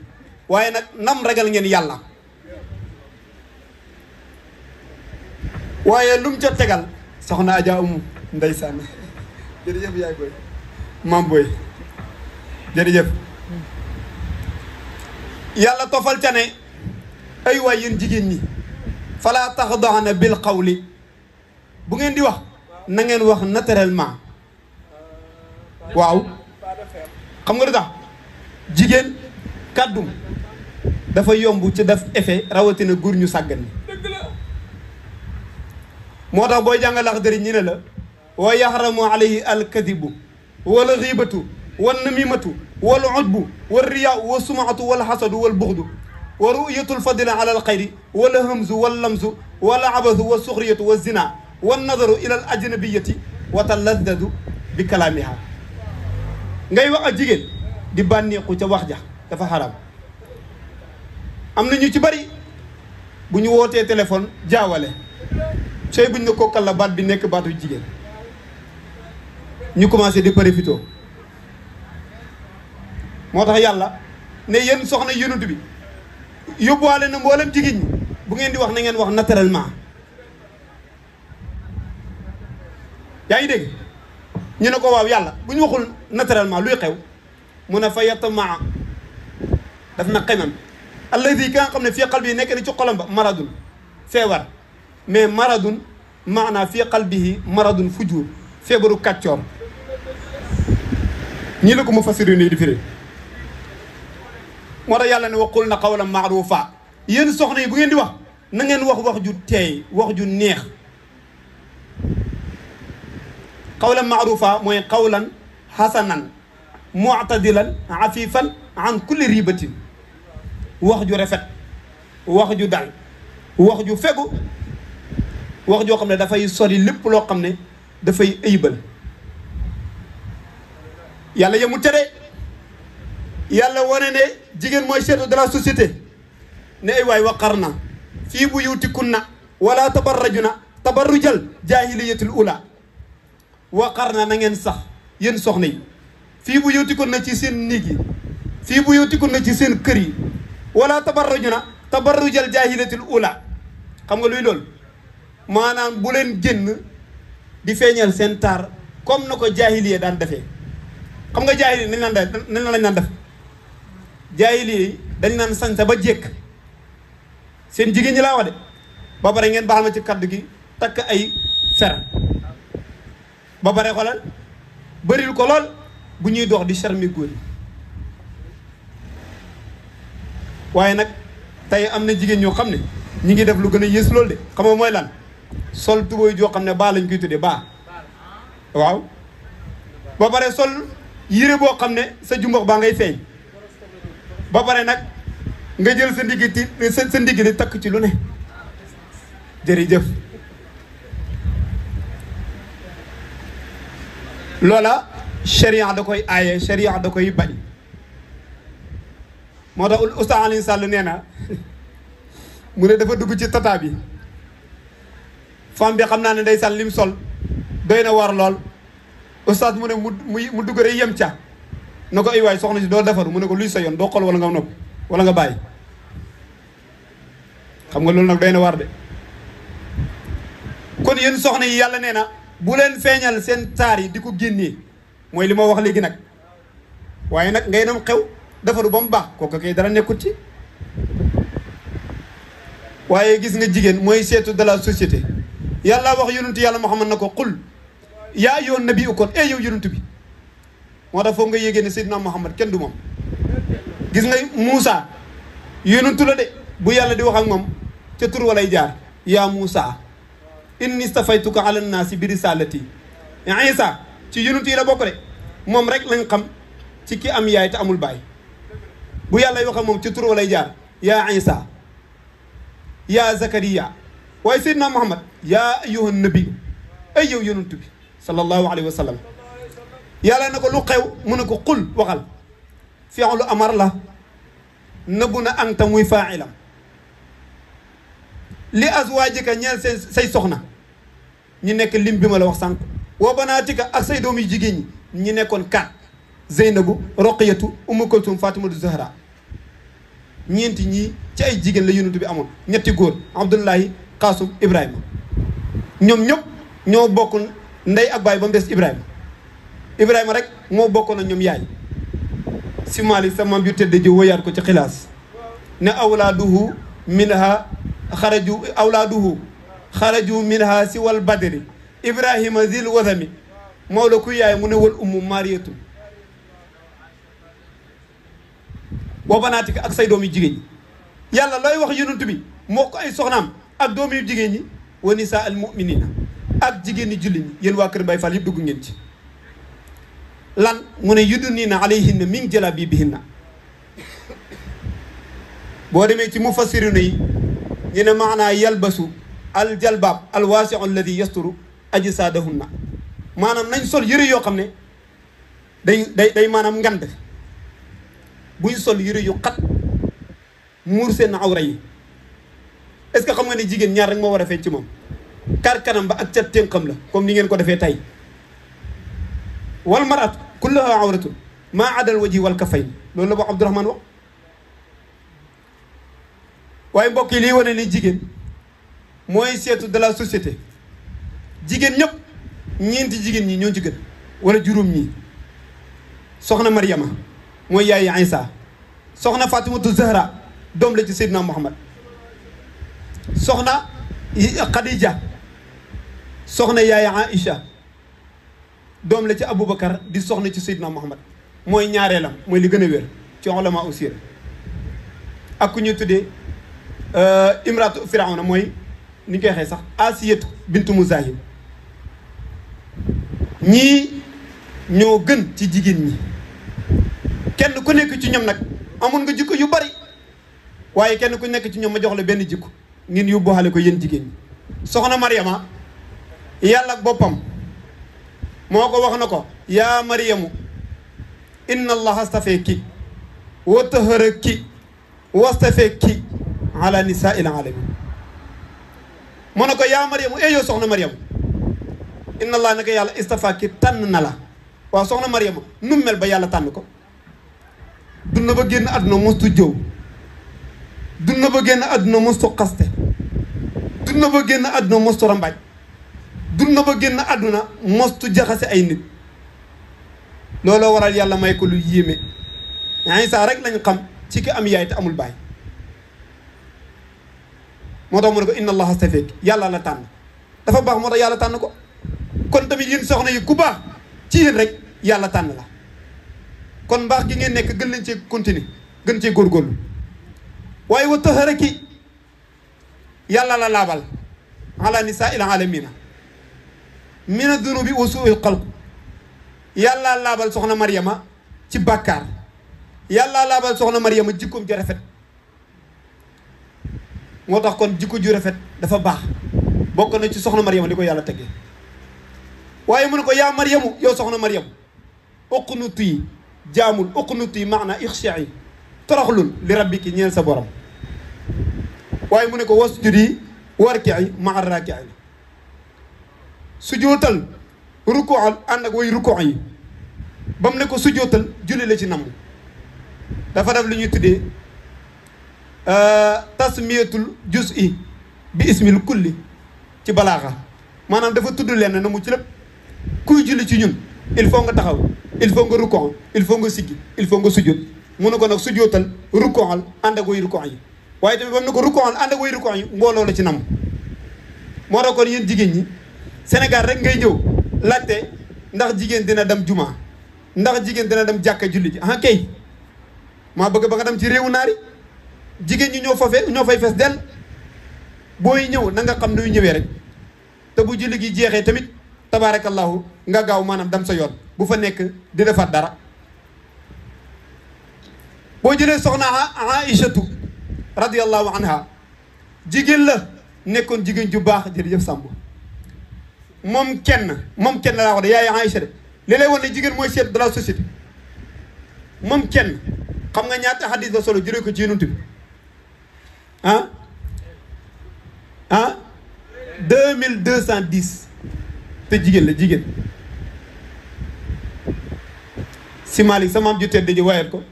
waaye nag nam ragal ngeen yàlla waaye lu mu ca tegal soxna Adja Umu ndeysaan jërëjëf yaay boy maam boy jërëjëf yàlla tofal ca ne ay waay yéen jigéen ñi falaa taxdaana bil qawli bu ngeen di wax na ngeen wax naturellement waaw xam nga lu tax jigéen kàddum dafa yomb ci def effet rawatina góor ñu sàggan ni moo tax booy jàngal Laxdari ñi ne la wa yaxramu alayhi alkadibu wala xiibatu wal namimatu wal ujbu wal riyaa wa sumaatu wal xasadu wal buxdu wa ruyatul fadila ala alxayri wala hamzu wal lamzu wala abathu wa suxriyatu wa zina wa nadaru ila al ajnabiyati wa taladdadu bi kalaamiha ngay wax ak jigéen di bànneexu ca wax ja dafa xaram am na ñu ci bari bu ñu wootee téléphone jaawale sooy buñ ne kookal la baat bi nekk baatu jigéen ñu commencé di profité moo tax yàlla ne yéen soxna yonent bi yóbbuwaale na mboolem jigéen ñi bu ngeen di wax na ngeen wax naturellement yaa ngi dégg ñu ne ko waaw yàlla bu ñu waxul naturellement luy xew mu ne fa yatamaa daf na xemam alladi ka nga xam ne fii qalbi nekk ni ci xolam ba maradun feebar mais maradun maanaa fii qalbihi maradun fujur feebaru kàccoor ñii la ko mu fasiru nii di firi moo tax yàlla ne waqul na qawlan maarufa yéen soxna yi bu ngeen di wax na ngeen wax ju teey wax ju neex qawlan maarufa mooy qawlan hasanan mu'tadilan afifan an kulli ribatin wax ju rafet wax ju dal wax ju fegu wax joo xam ne dafay sori lépp loo xam ne dafay ëybal yàlla yemu tere yàlla wane ne jigéen mooy chef de la société ne ay waay waqarna fii buyutikunna wala tabarrajuna tabarrujal jaahiliyatul ula waqarna na ngeen sax yéen soxna yi fii buyutikunna ci seen néeg yi fii buyutikunna ci seen kër yi wala tabarrujuna tabarrujal jaahiliyatul ula xam nga luy loolu maanaam bu leen génn di feeñal seen taar comme na ko jaahiliya daan defee xam nga jaahiliya nañ lañ naan def jaahiliya yi dañ naan sañsa ba jékk seen jigéen ñi laa wax de ba pare ngeen baaxal ma ci kaddu gi takk ay fer ba pare xoolal bëril ko lool bu ñuy dox di charmer góor yi waaye nag tey am na jigéen ñoo xam ne ñi ngi def lu gën a yées loolu de xam nga mooy lan sol tubóoy joo xam ne baa lañ koy tuddee baa waaw ba pare sol yére boo xam ne sa jumbox baa ngay feeñ ba pare nag nga jël sa ndigg ti sa ndigg di takk ci lu ne jërëjëf loola sharia da koy aaye sharia da koy bañ moo tax Oustaz Alioune Sall nee na mu ne dafa dugg ci tata bi femme bi xam naa ne ndeysaan lim sol doy na war lool Oustaz mu ne mu dugg rek yem ca na ko ay waay soxna si doo defaru mu ne ko luy sa yoon doo xool wala nga nopp wala nga bàyyi xam nga loolu nag doy na war de kon yéen soxna yi yàlla nee na bu leen feeñal seen taar yi di ko génnee mooy li ma wax léegi nag waaye nag ngay dem xew defaru ba mu baax kooku kay dara nekkut ci waaye gis nga jigéen mooy seetu de la société yàlla wax yonent yàlla Muhammad na ko qul yaa ayyuhan nabiyyu kon yow yonent bi moo tax foog nga yégée ne Seydina Muhammad kenn du moom gis nga Moussa yonentu la de bu yàlla di wax ak moom ca tur walay jaar yaa Muusa inni stafaytuka ala nnaasi bi risalati Isa ci yonent yi la bokk de moom rek lañ xam ci ki am yaay te amul baay bu yàlla wax moom ci tur lay jaar yaa Isa yaa Zakariya waaye Seydina Muhammad yaa ayyuhan nabi ay yow yonent bi sallallahu alayhi wa sallam yàlla na ko lu xew mu ne ko qul waxal fi'lu amar la nëbbu na anta muy faa'ilam li azwaajika ñeel say soxna ñi nekk lim bi ma la wax sànq wa banaatika ak say doom yu jigéen ñi ñi nekkoon 4 Zeynabu Roqiyatu Umu Kulsum Fatimatu Zahra ñeenti ñii ci ay jigéen la yonent bi amoon ñetti góor Abdullahi Qasum Ibrahima ñoom ñëpp ñoo bokk ndey ak baay ba mu des Ibrahima rek moo bokkoon na ñoom yaay si Maalik sa maam yu tedd ji woyaat ko ci xilaas ne awlaaduhu minha xaraju minha si wal badri Ibrahima zil wasami Maodo ku yaay mu ne wal ummu Mariyatu wa banaatika ak say doom yu jigéen ñi yàlla looy wax yonent bi moo ko ay soxnaam ak doom yu jigéen ñi wa nisaa al muminina ak jigéen ñi julli ñi yéen waa Kër Baye Fall yëpp dugg ngeen ci lan mu ne yudniina alayhinna min jalaabiibihinna boo demee ci mufassiruna yi ñu ne maanaa yalbasu al jalbaab al waasiu alladi yasturu ajsaadahunna maanaam nañ sol yëre yoo xam ne day maanaam ngand buñ sol yëre yu xat muur seen awra yi est-ce que xam nga ne jigéen ñaar rek moo war a feeñ ci moom kar kanam ba ak cat ténqam la comme ni ngeen ko defee tey wal maratu kulluha awratun maa adal waji wal kafayn loolu la boo Abdourahmane wax waaye mbokk yi liy wane ni jigéen mooy seetu de la société jigéen ñëpp ñeenti jigéen ñi ñoo ci gën wala juróom ñii soxna Maryama mooy yaayi Isa soxna Fatimatu Zahra doom la ci Seydina Muhammad soxna Khadija soxna yaayi Aïcha doom la ci Aboubacar di soxna ci Seydina Muhammad mooy ñaareelam mooy li gën a wér ci ulama usir ak ku ñuy tuddee imratu firawna mooy ni ñu koy waxee sax Asiyatu bintu Muzahim ñii ñoo gën ci jigéen ñi kenn ku nekk ci ñoom nag amoon nga jikko yu bari waaye kenn ku nekk ci ñoom ma jox la benn jikko ngeen yóbbuwaale ko yéen jigéen ñi soxna Maryama yàlla ak boppam moo ko wax na ko yaa Maryamu inna allaha astafeeki wa taharaki wastafeeki ala nisaa'il alamin mu ne ko yaa Maryamu yow soxna Maryamu inna allah naka yàlla istafaaki tànn na la waaw soxna Maryamu nu mel ba yàlla tànn ko dund ba génn àdduna mostu jëw dund ba génn àdduna mostu xaste dund ba génn àdduna mostu rambaaj dund ba génn àdduna mostu jaxase ay nit looloo waral yàlla may ko lu yéeme Isaa rek lañ xam ci ki am yaay te amul baay moo tax mu ne ko inna allaha stafeek yàlla la tànn dafa baax moo tax yàlla tànn ko kon tamit yéen soxna yi ku baax ci yéen rek yàlla tànn la kon mbaax gi ngeen nekk gën leen cee continuer gën cee góorgóorlu waaye wa taharaki yàlla la laabal ala nisaa'il alamina mina dunubi wa suu'il xalq yàlla laabal soxna Maryama ci bàkkaar yàlla laabal soxna Maryama jikkoom ju rafet moo tax kon jikko ju rafet dafa baax bokk na ci soxna Maryama li ko yàlla teggee waaye mu ne ko yaa Maryamu yow soxna Maryamu uqnuti yi jaamul uqnuti yi maana ixsha'i toroxlul li rabbiki ñeel sa borom waaye mu ne ko wasjudi warki'i ma'a raaki'in sujootal ruku'al ànd ak way ruku' yi ba mu ne ko sujootal julli la ci namm dafa def lu ñuy tuddee tasmiyatul juz'i bi ismil kulli ci balaaxa maanaam dafa tudd leen na mu ci lépp kuy julli ci ñun il faut nga taxaw il faut nga rukkoo il faut nga siggi il faut nga sujjóot mu ne ko nag sujjóotal rukkool ànd ak way rukkoo yi waaye tamit ba mu ne ko rukkool ànd ak way rukkoo yi mbooloo la ci nam moo tax kon yéen jigéen ñi Sénégal rek ngay ñëw laajte ndax jigéen dina dem juma ndax jigéen dina dem jàkka julli ji ah kay maa bëgg ba nga dem ci réewu naari jigéen ñi ñoo fay fees dell booy ñëw na nga xam nuy ñëwee rek te bu julli gi jeexee tamit tabaarakallahu nga gaaw maanaam dam sa yoon bu fa nekk di defar dara. boo jëlee soxna Aïchatu radiyallahu anha jigéen la nekkoon jigéen ju baax jërëjëf Samb moom kenn laa wax de yaay Aïcha de li lay wan ne jigéen mooy chef de la société moom kenn xam nga ñaata xadis la solo jëlee ko ci yonent bi 2210 te jigéen la jigéen si Malick sama am ju tedd ji wayat ko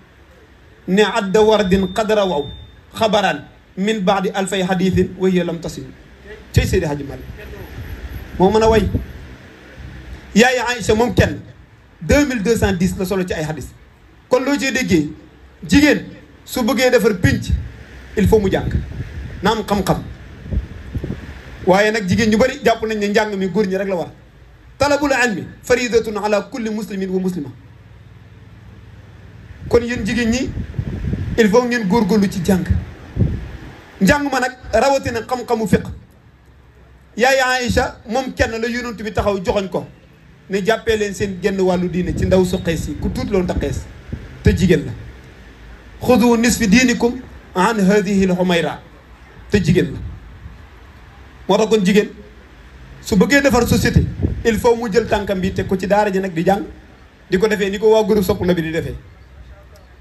ne adda wardin qadra waw xabaraan min baadi alfay xadiisin wa hiya lam tasim cey Seydi Hadji Malick moo mën a way yaay Aïcha moom kenn 2210 la solo ci ay xadis kon loo cee déggee jigéen su bëggee defar pénc il faut mu jàng na am xam-xam waaye nag jigéen ñu bari jàpp nañ ne njàng mi góor ñi rek la war talabul ilmi faridatun ala kulli muslimin wa muslima kon yéen jigéen ñi il faut ngeen góorgóorlu ci jàng ma nag rawatina xam-xamu fiq yaay Aïcha moom kenn la yonent bi taxaw joxoñ ko ne jàppee leen seen genn wàllu diine ci ndaw su xees yi ku tuut loolu ta xees te jigéen la xudu nisfi diinikum an hadihi l xumayra te jigéen la moo tax kon jigéen su bëggee defar société il faut mu jël tànkam bi teg ko ci daara ji nag di jàng di ko defee ni ko waa groupe Sopp Nabi di defee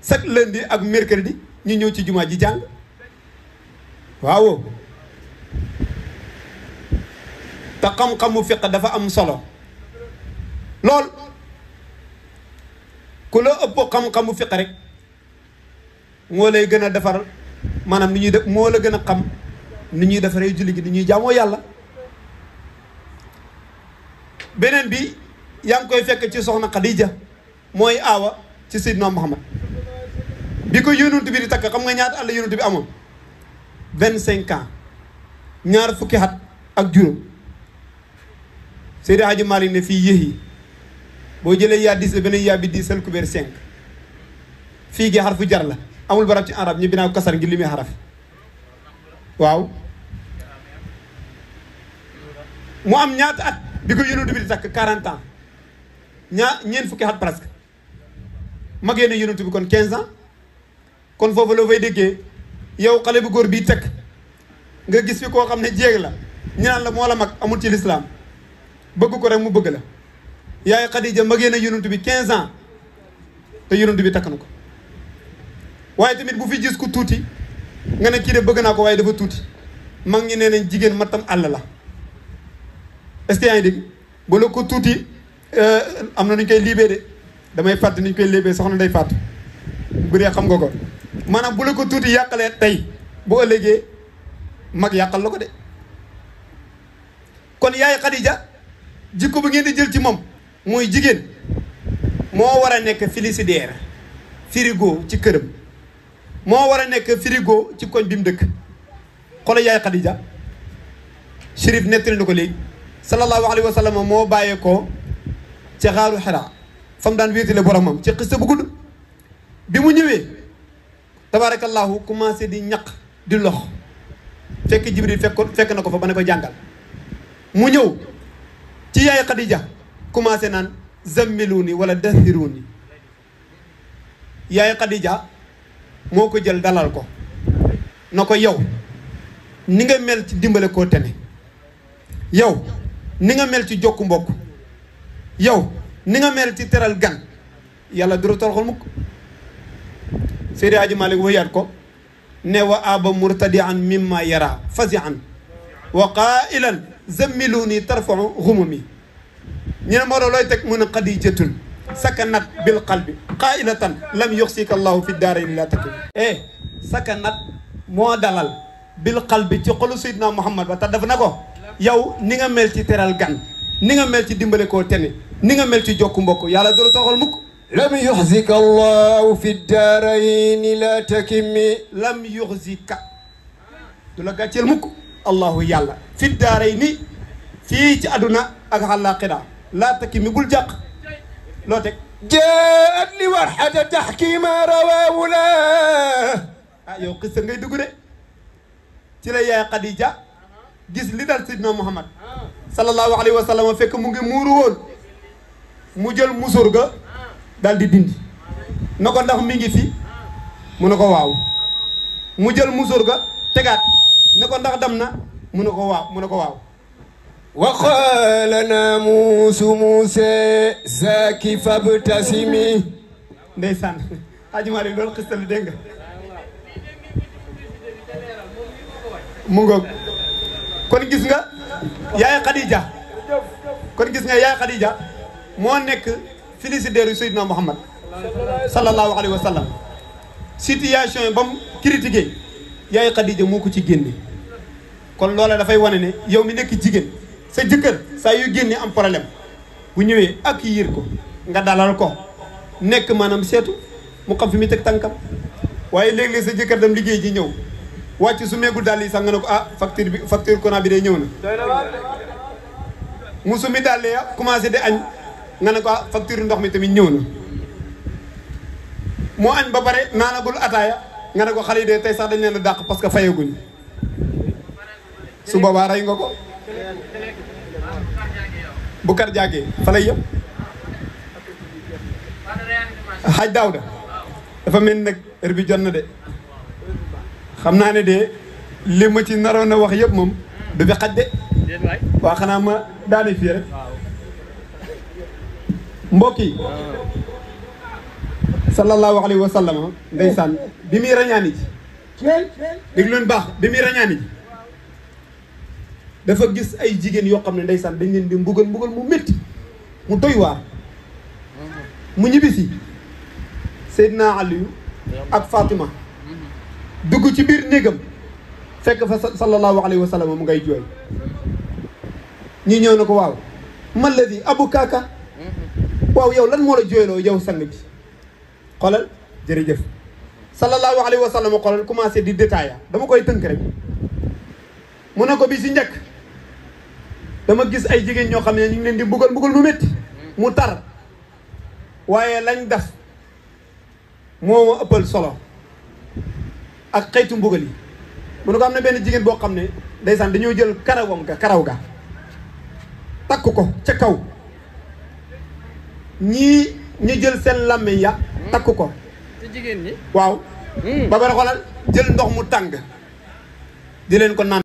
chaque lundi ak mercredi ñu ñëw ci jumaa ji jàng waaw te xam-xamu fiq dafa am solo lool ku la ëpp xam-xamu fiq rek moo lay gën a defar maanaam ni ñuy def moo la gën a xam ni ñuy defaree julli gi ni ñuy jaamoo yàlla. beneen bi yaa ngi koy fekk ci soxna Khadija mooy aawa ci Seydina Muhammad bi ko yonent bi di takk xam nga ñaata at la yonent bi amoon 25 ans ñaar fukki at ak juróom Seydi Hadji Malick ne fii yéex yi boo jëlee yaa 10 la beneen yaa bi 10 sel kubéer 5 fii gi xarfu jar la amul barab ci arab ñu binaa ko kasar ngir li muy xaraf waaw mu am ñaata at bi ko yonent bi di takk 40 ans ñeent fukki at presque magee na yonent bi kon 15 ans kon foofu la fay déggee yow xale bu góor bii tekk nga gis fi koo xam ne jéeg la ñu naan la moo la mag amul ci lislaam bëgg ko rek mu bëgg la yaay Xadija magee na yonent bi 15 ans te yonent bi takk na ko waaye tamit bu fi gis ku tuuti nga ne kii de bëgg naa ko waaye dafa tuuti mag ñi nee nañ jigéen matam àll la est-ce que yaa ngi dégg ba la ko tuuti am na nu ñu koy liibee de damay fàtte ni ñu koy liibee soxna day fàtte bu dee xam nga ko maanaam bu la ko tuuti yàqalee tey bu ëllëgee mag yàqal la ko de kon yaay Xadija jikko bu ngeen di jël ci moom mooy jigéen moo war a nekk frigidaire frigo ci këram moo war a nekk frigo ci koñ bi mu dëkk xoolal yaay Xadija Chérif nettali na ko léegi sallallahu alayhi wa sallam moo bàyyeekoo ca xaaru Hira fa mu daan wéetale boromam ci xista bu gudd bi mu ñëwee tabarakallahu commencé di ñaq di lox fekk Jibril fekk na ko fa ba ne ko jàngal mu ñëw ci yaay Xadija commencé naan zammiluni wala dathiruni yaay Xadija moo ko jël dalal ko na ko yow ni nga mel ci dimbale koo tene yow ni nga mel ci jokku mbokk yow ni nga mel ci teral gan yàlla dura toroxal mukk Seydi Hadji Malick wayaat ko ne wa aba murtadian mimma yara fasian wa qailan zammiluni tarfau humumi ñu ne moo looy teg mun a Xadijatun sakanat bil qalbi qailatan lam yuxsika allahu fi daarayni la takki sakanat moo dalal bil qalbi ci xolu Seydina Muhammad ba tax def na ko yow ni nga mel ci teral gan ni nga mel ci dimbale koo tene ni nga mel ci jokku mbokk yàlla dara toroxal mukk lam yuxzika allahu fi daarayni la takimi lam yuxzika du la gàcceel mukk allahu yàlla fi daarayni fii ci àdduna ak àllaaxira la takimi bul jàq loo teg jaat li warxata taxkima rawaawu la yow xista ngay dugg de ci la yaay Xadija gis li dal Seydina Muhammad sallallahu alayhi wa sallam fekk mu ngi muuru woon mu jël musóor ga daal di dindi na ko ndax mi ngi fi mu ne ko waaw mu jël musóor ga tegaat ne ko ndax dam na mu ne ko waaw وقال ناموس موسى زاكي فابتسمي ndeysaan Hadji Malick loolu xistal dégg nga mu ngoog kon gis nga yaay Khadija moo nekk félicitaire yu Seydina Muhammad sallallahu alayhi wa sallam situation yi ba mu critiqué yaay Khadija moo ko ci génne kon loola dafay wane ne yow mi nekk jigéen sa jëkkër saa yu génne am problème bu ñëwee ak yiir ko nga dalal ko nekk maanaam seetu mu xam fi muy teg tànkam waaye léeg-léeg sa jëkkër dem liggéey ji ñëw wàcc su meegul daal yi sax nga ne ko facture courant bi day ñëw na mu sumi daal ya commencé di añ nga ne ko facture ndox mi tamit ñëw na moo añ ba pare naanagul ataaya nga ne ko xale yi de tey sax dañ leen a dàq parce que fayaguñ su boobaa rey nga ko bu kar jaagee fa lay yëpp xaaj Daawda dafa mel nag heure bi jot na de xam naa ne de li ma ci naroon a wax yëpp moom du fi xaj de waa xanaa ma daane fii rek mbokk yi sallallahu alayhi wa sallam ndeysaan bi muy rañaani ji dégg leen baax bi muy rañaani ji dafa gis ay jigéen yoo xam ne ndeysaan dañ leen di mbugal mu métti mu doy waar mu ñibbisi Seydina Aliyu ak Fatima dugg ci biir néegam fekk fa sallallahu alayhi wa sallam mu ngay jooy ñi ñëw na ko waaw man la di abu kaaka waaw yow lan moo la jooyloo yow sang bi xoolal jërëjëf sallallahu alayhi wa sallam xoolal commencé di détailler dama koy tënk rek mu ne ko bi si njëkk dama gis ay jigéen ñoo xam ne ñu ngi leen di mbugal mu métti mu tar waaye lañ def moo ma ëppal solo ak xëytu mbugal yi mu ne ko am na benn jigéen boo xam ne ndeysaan dañoo jël karaw ga takk ko ca kaw ñii ñu jël seen làmmiñ ya takk ko ci jigéen ñi waaw ba pare xoolal jël ndox mu tàng di leen ko naan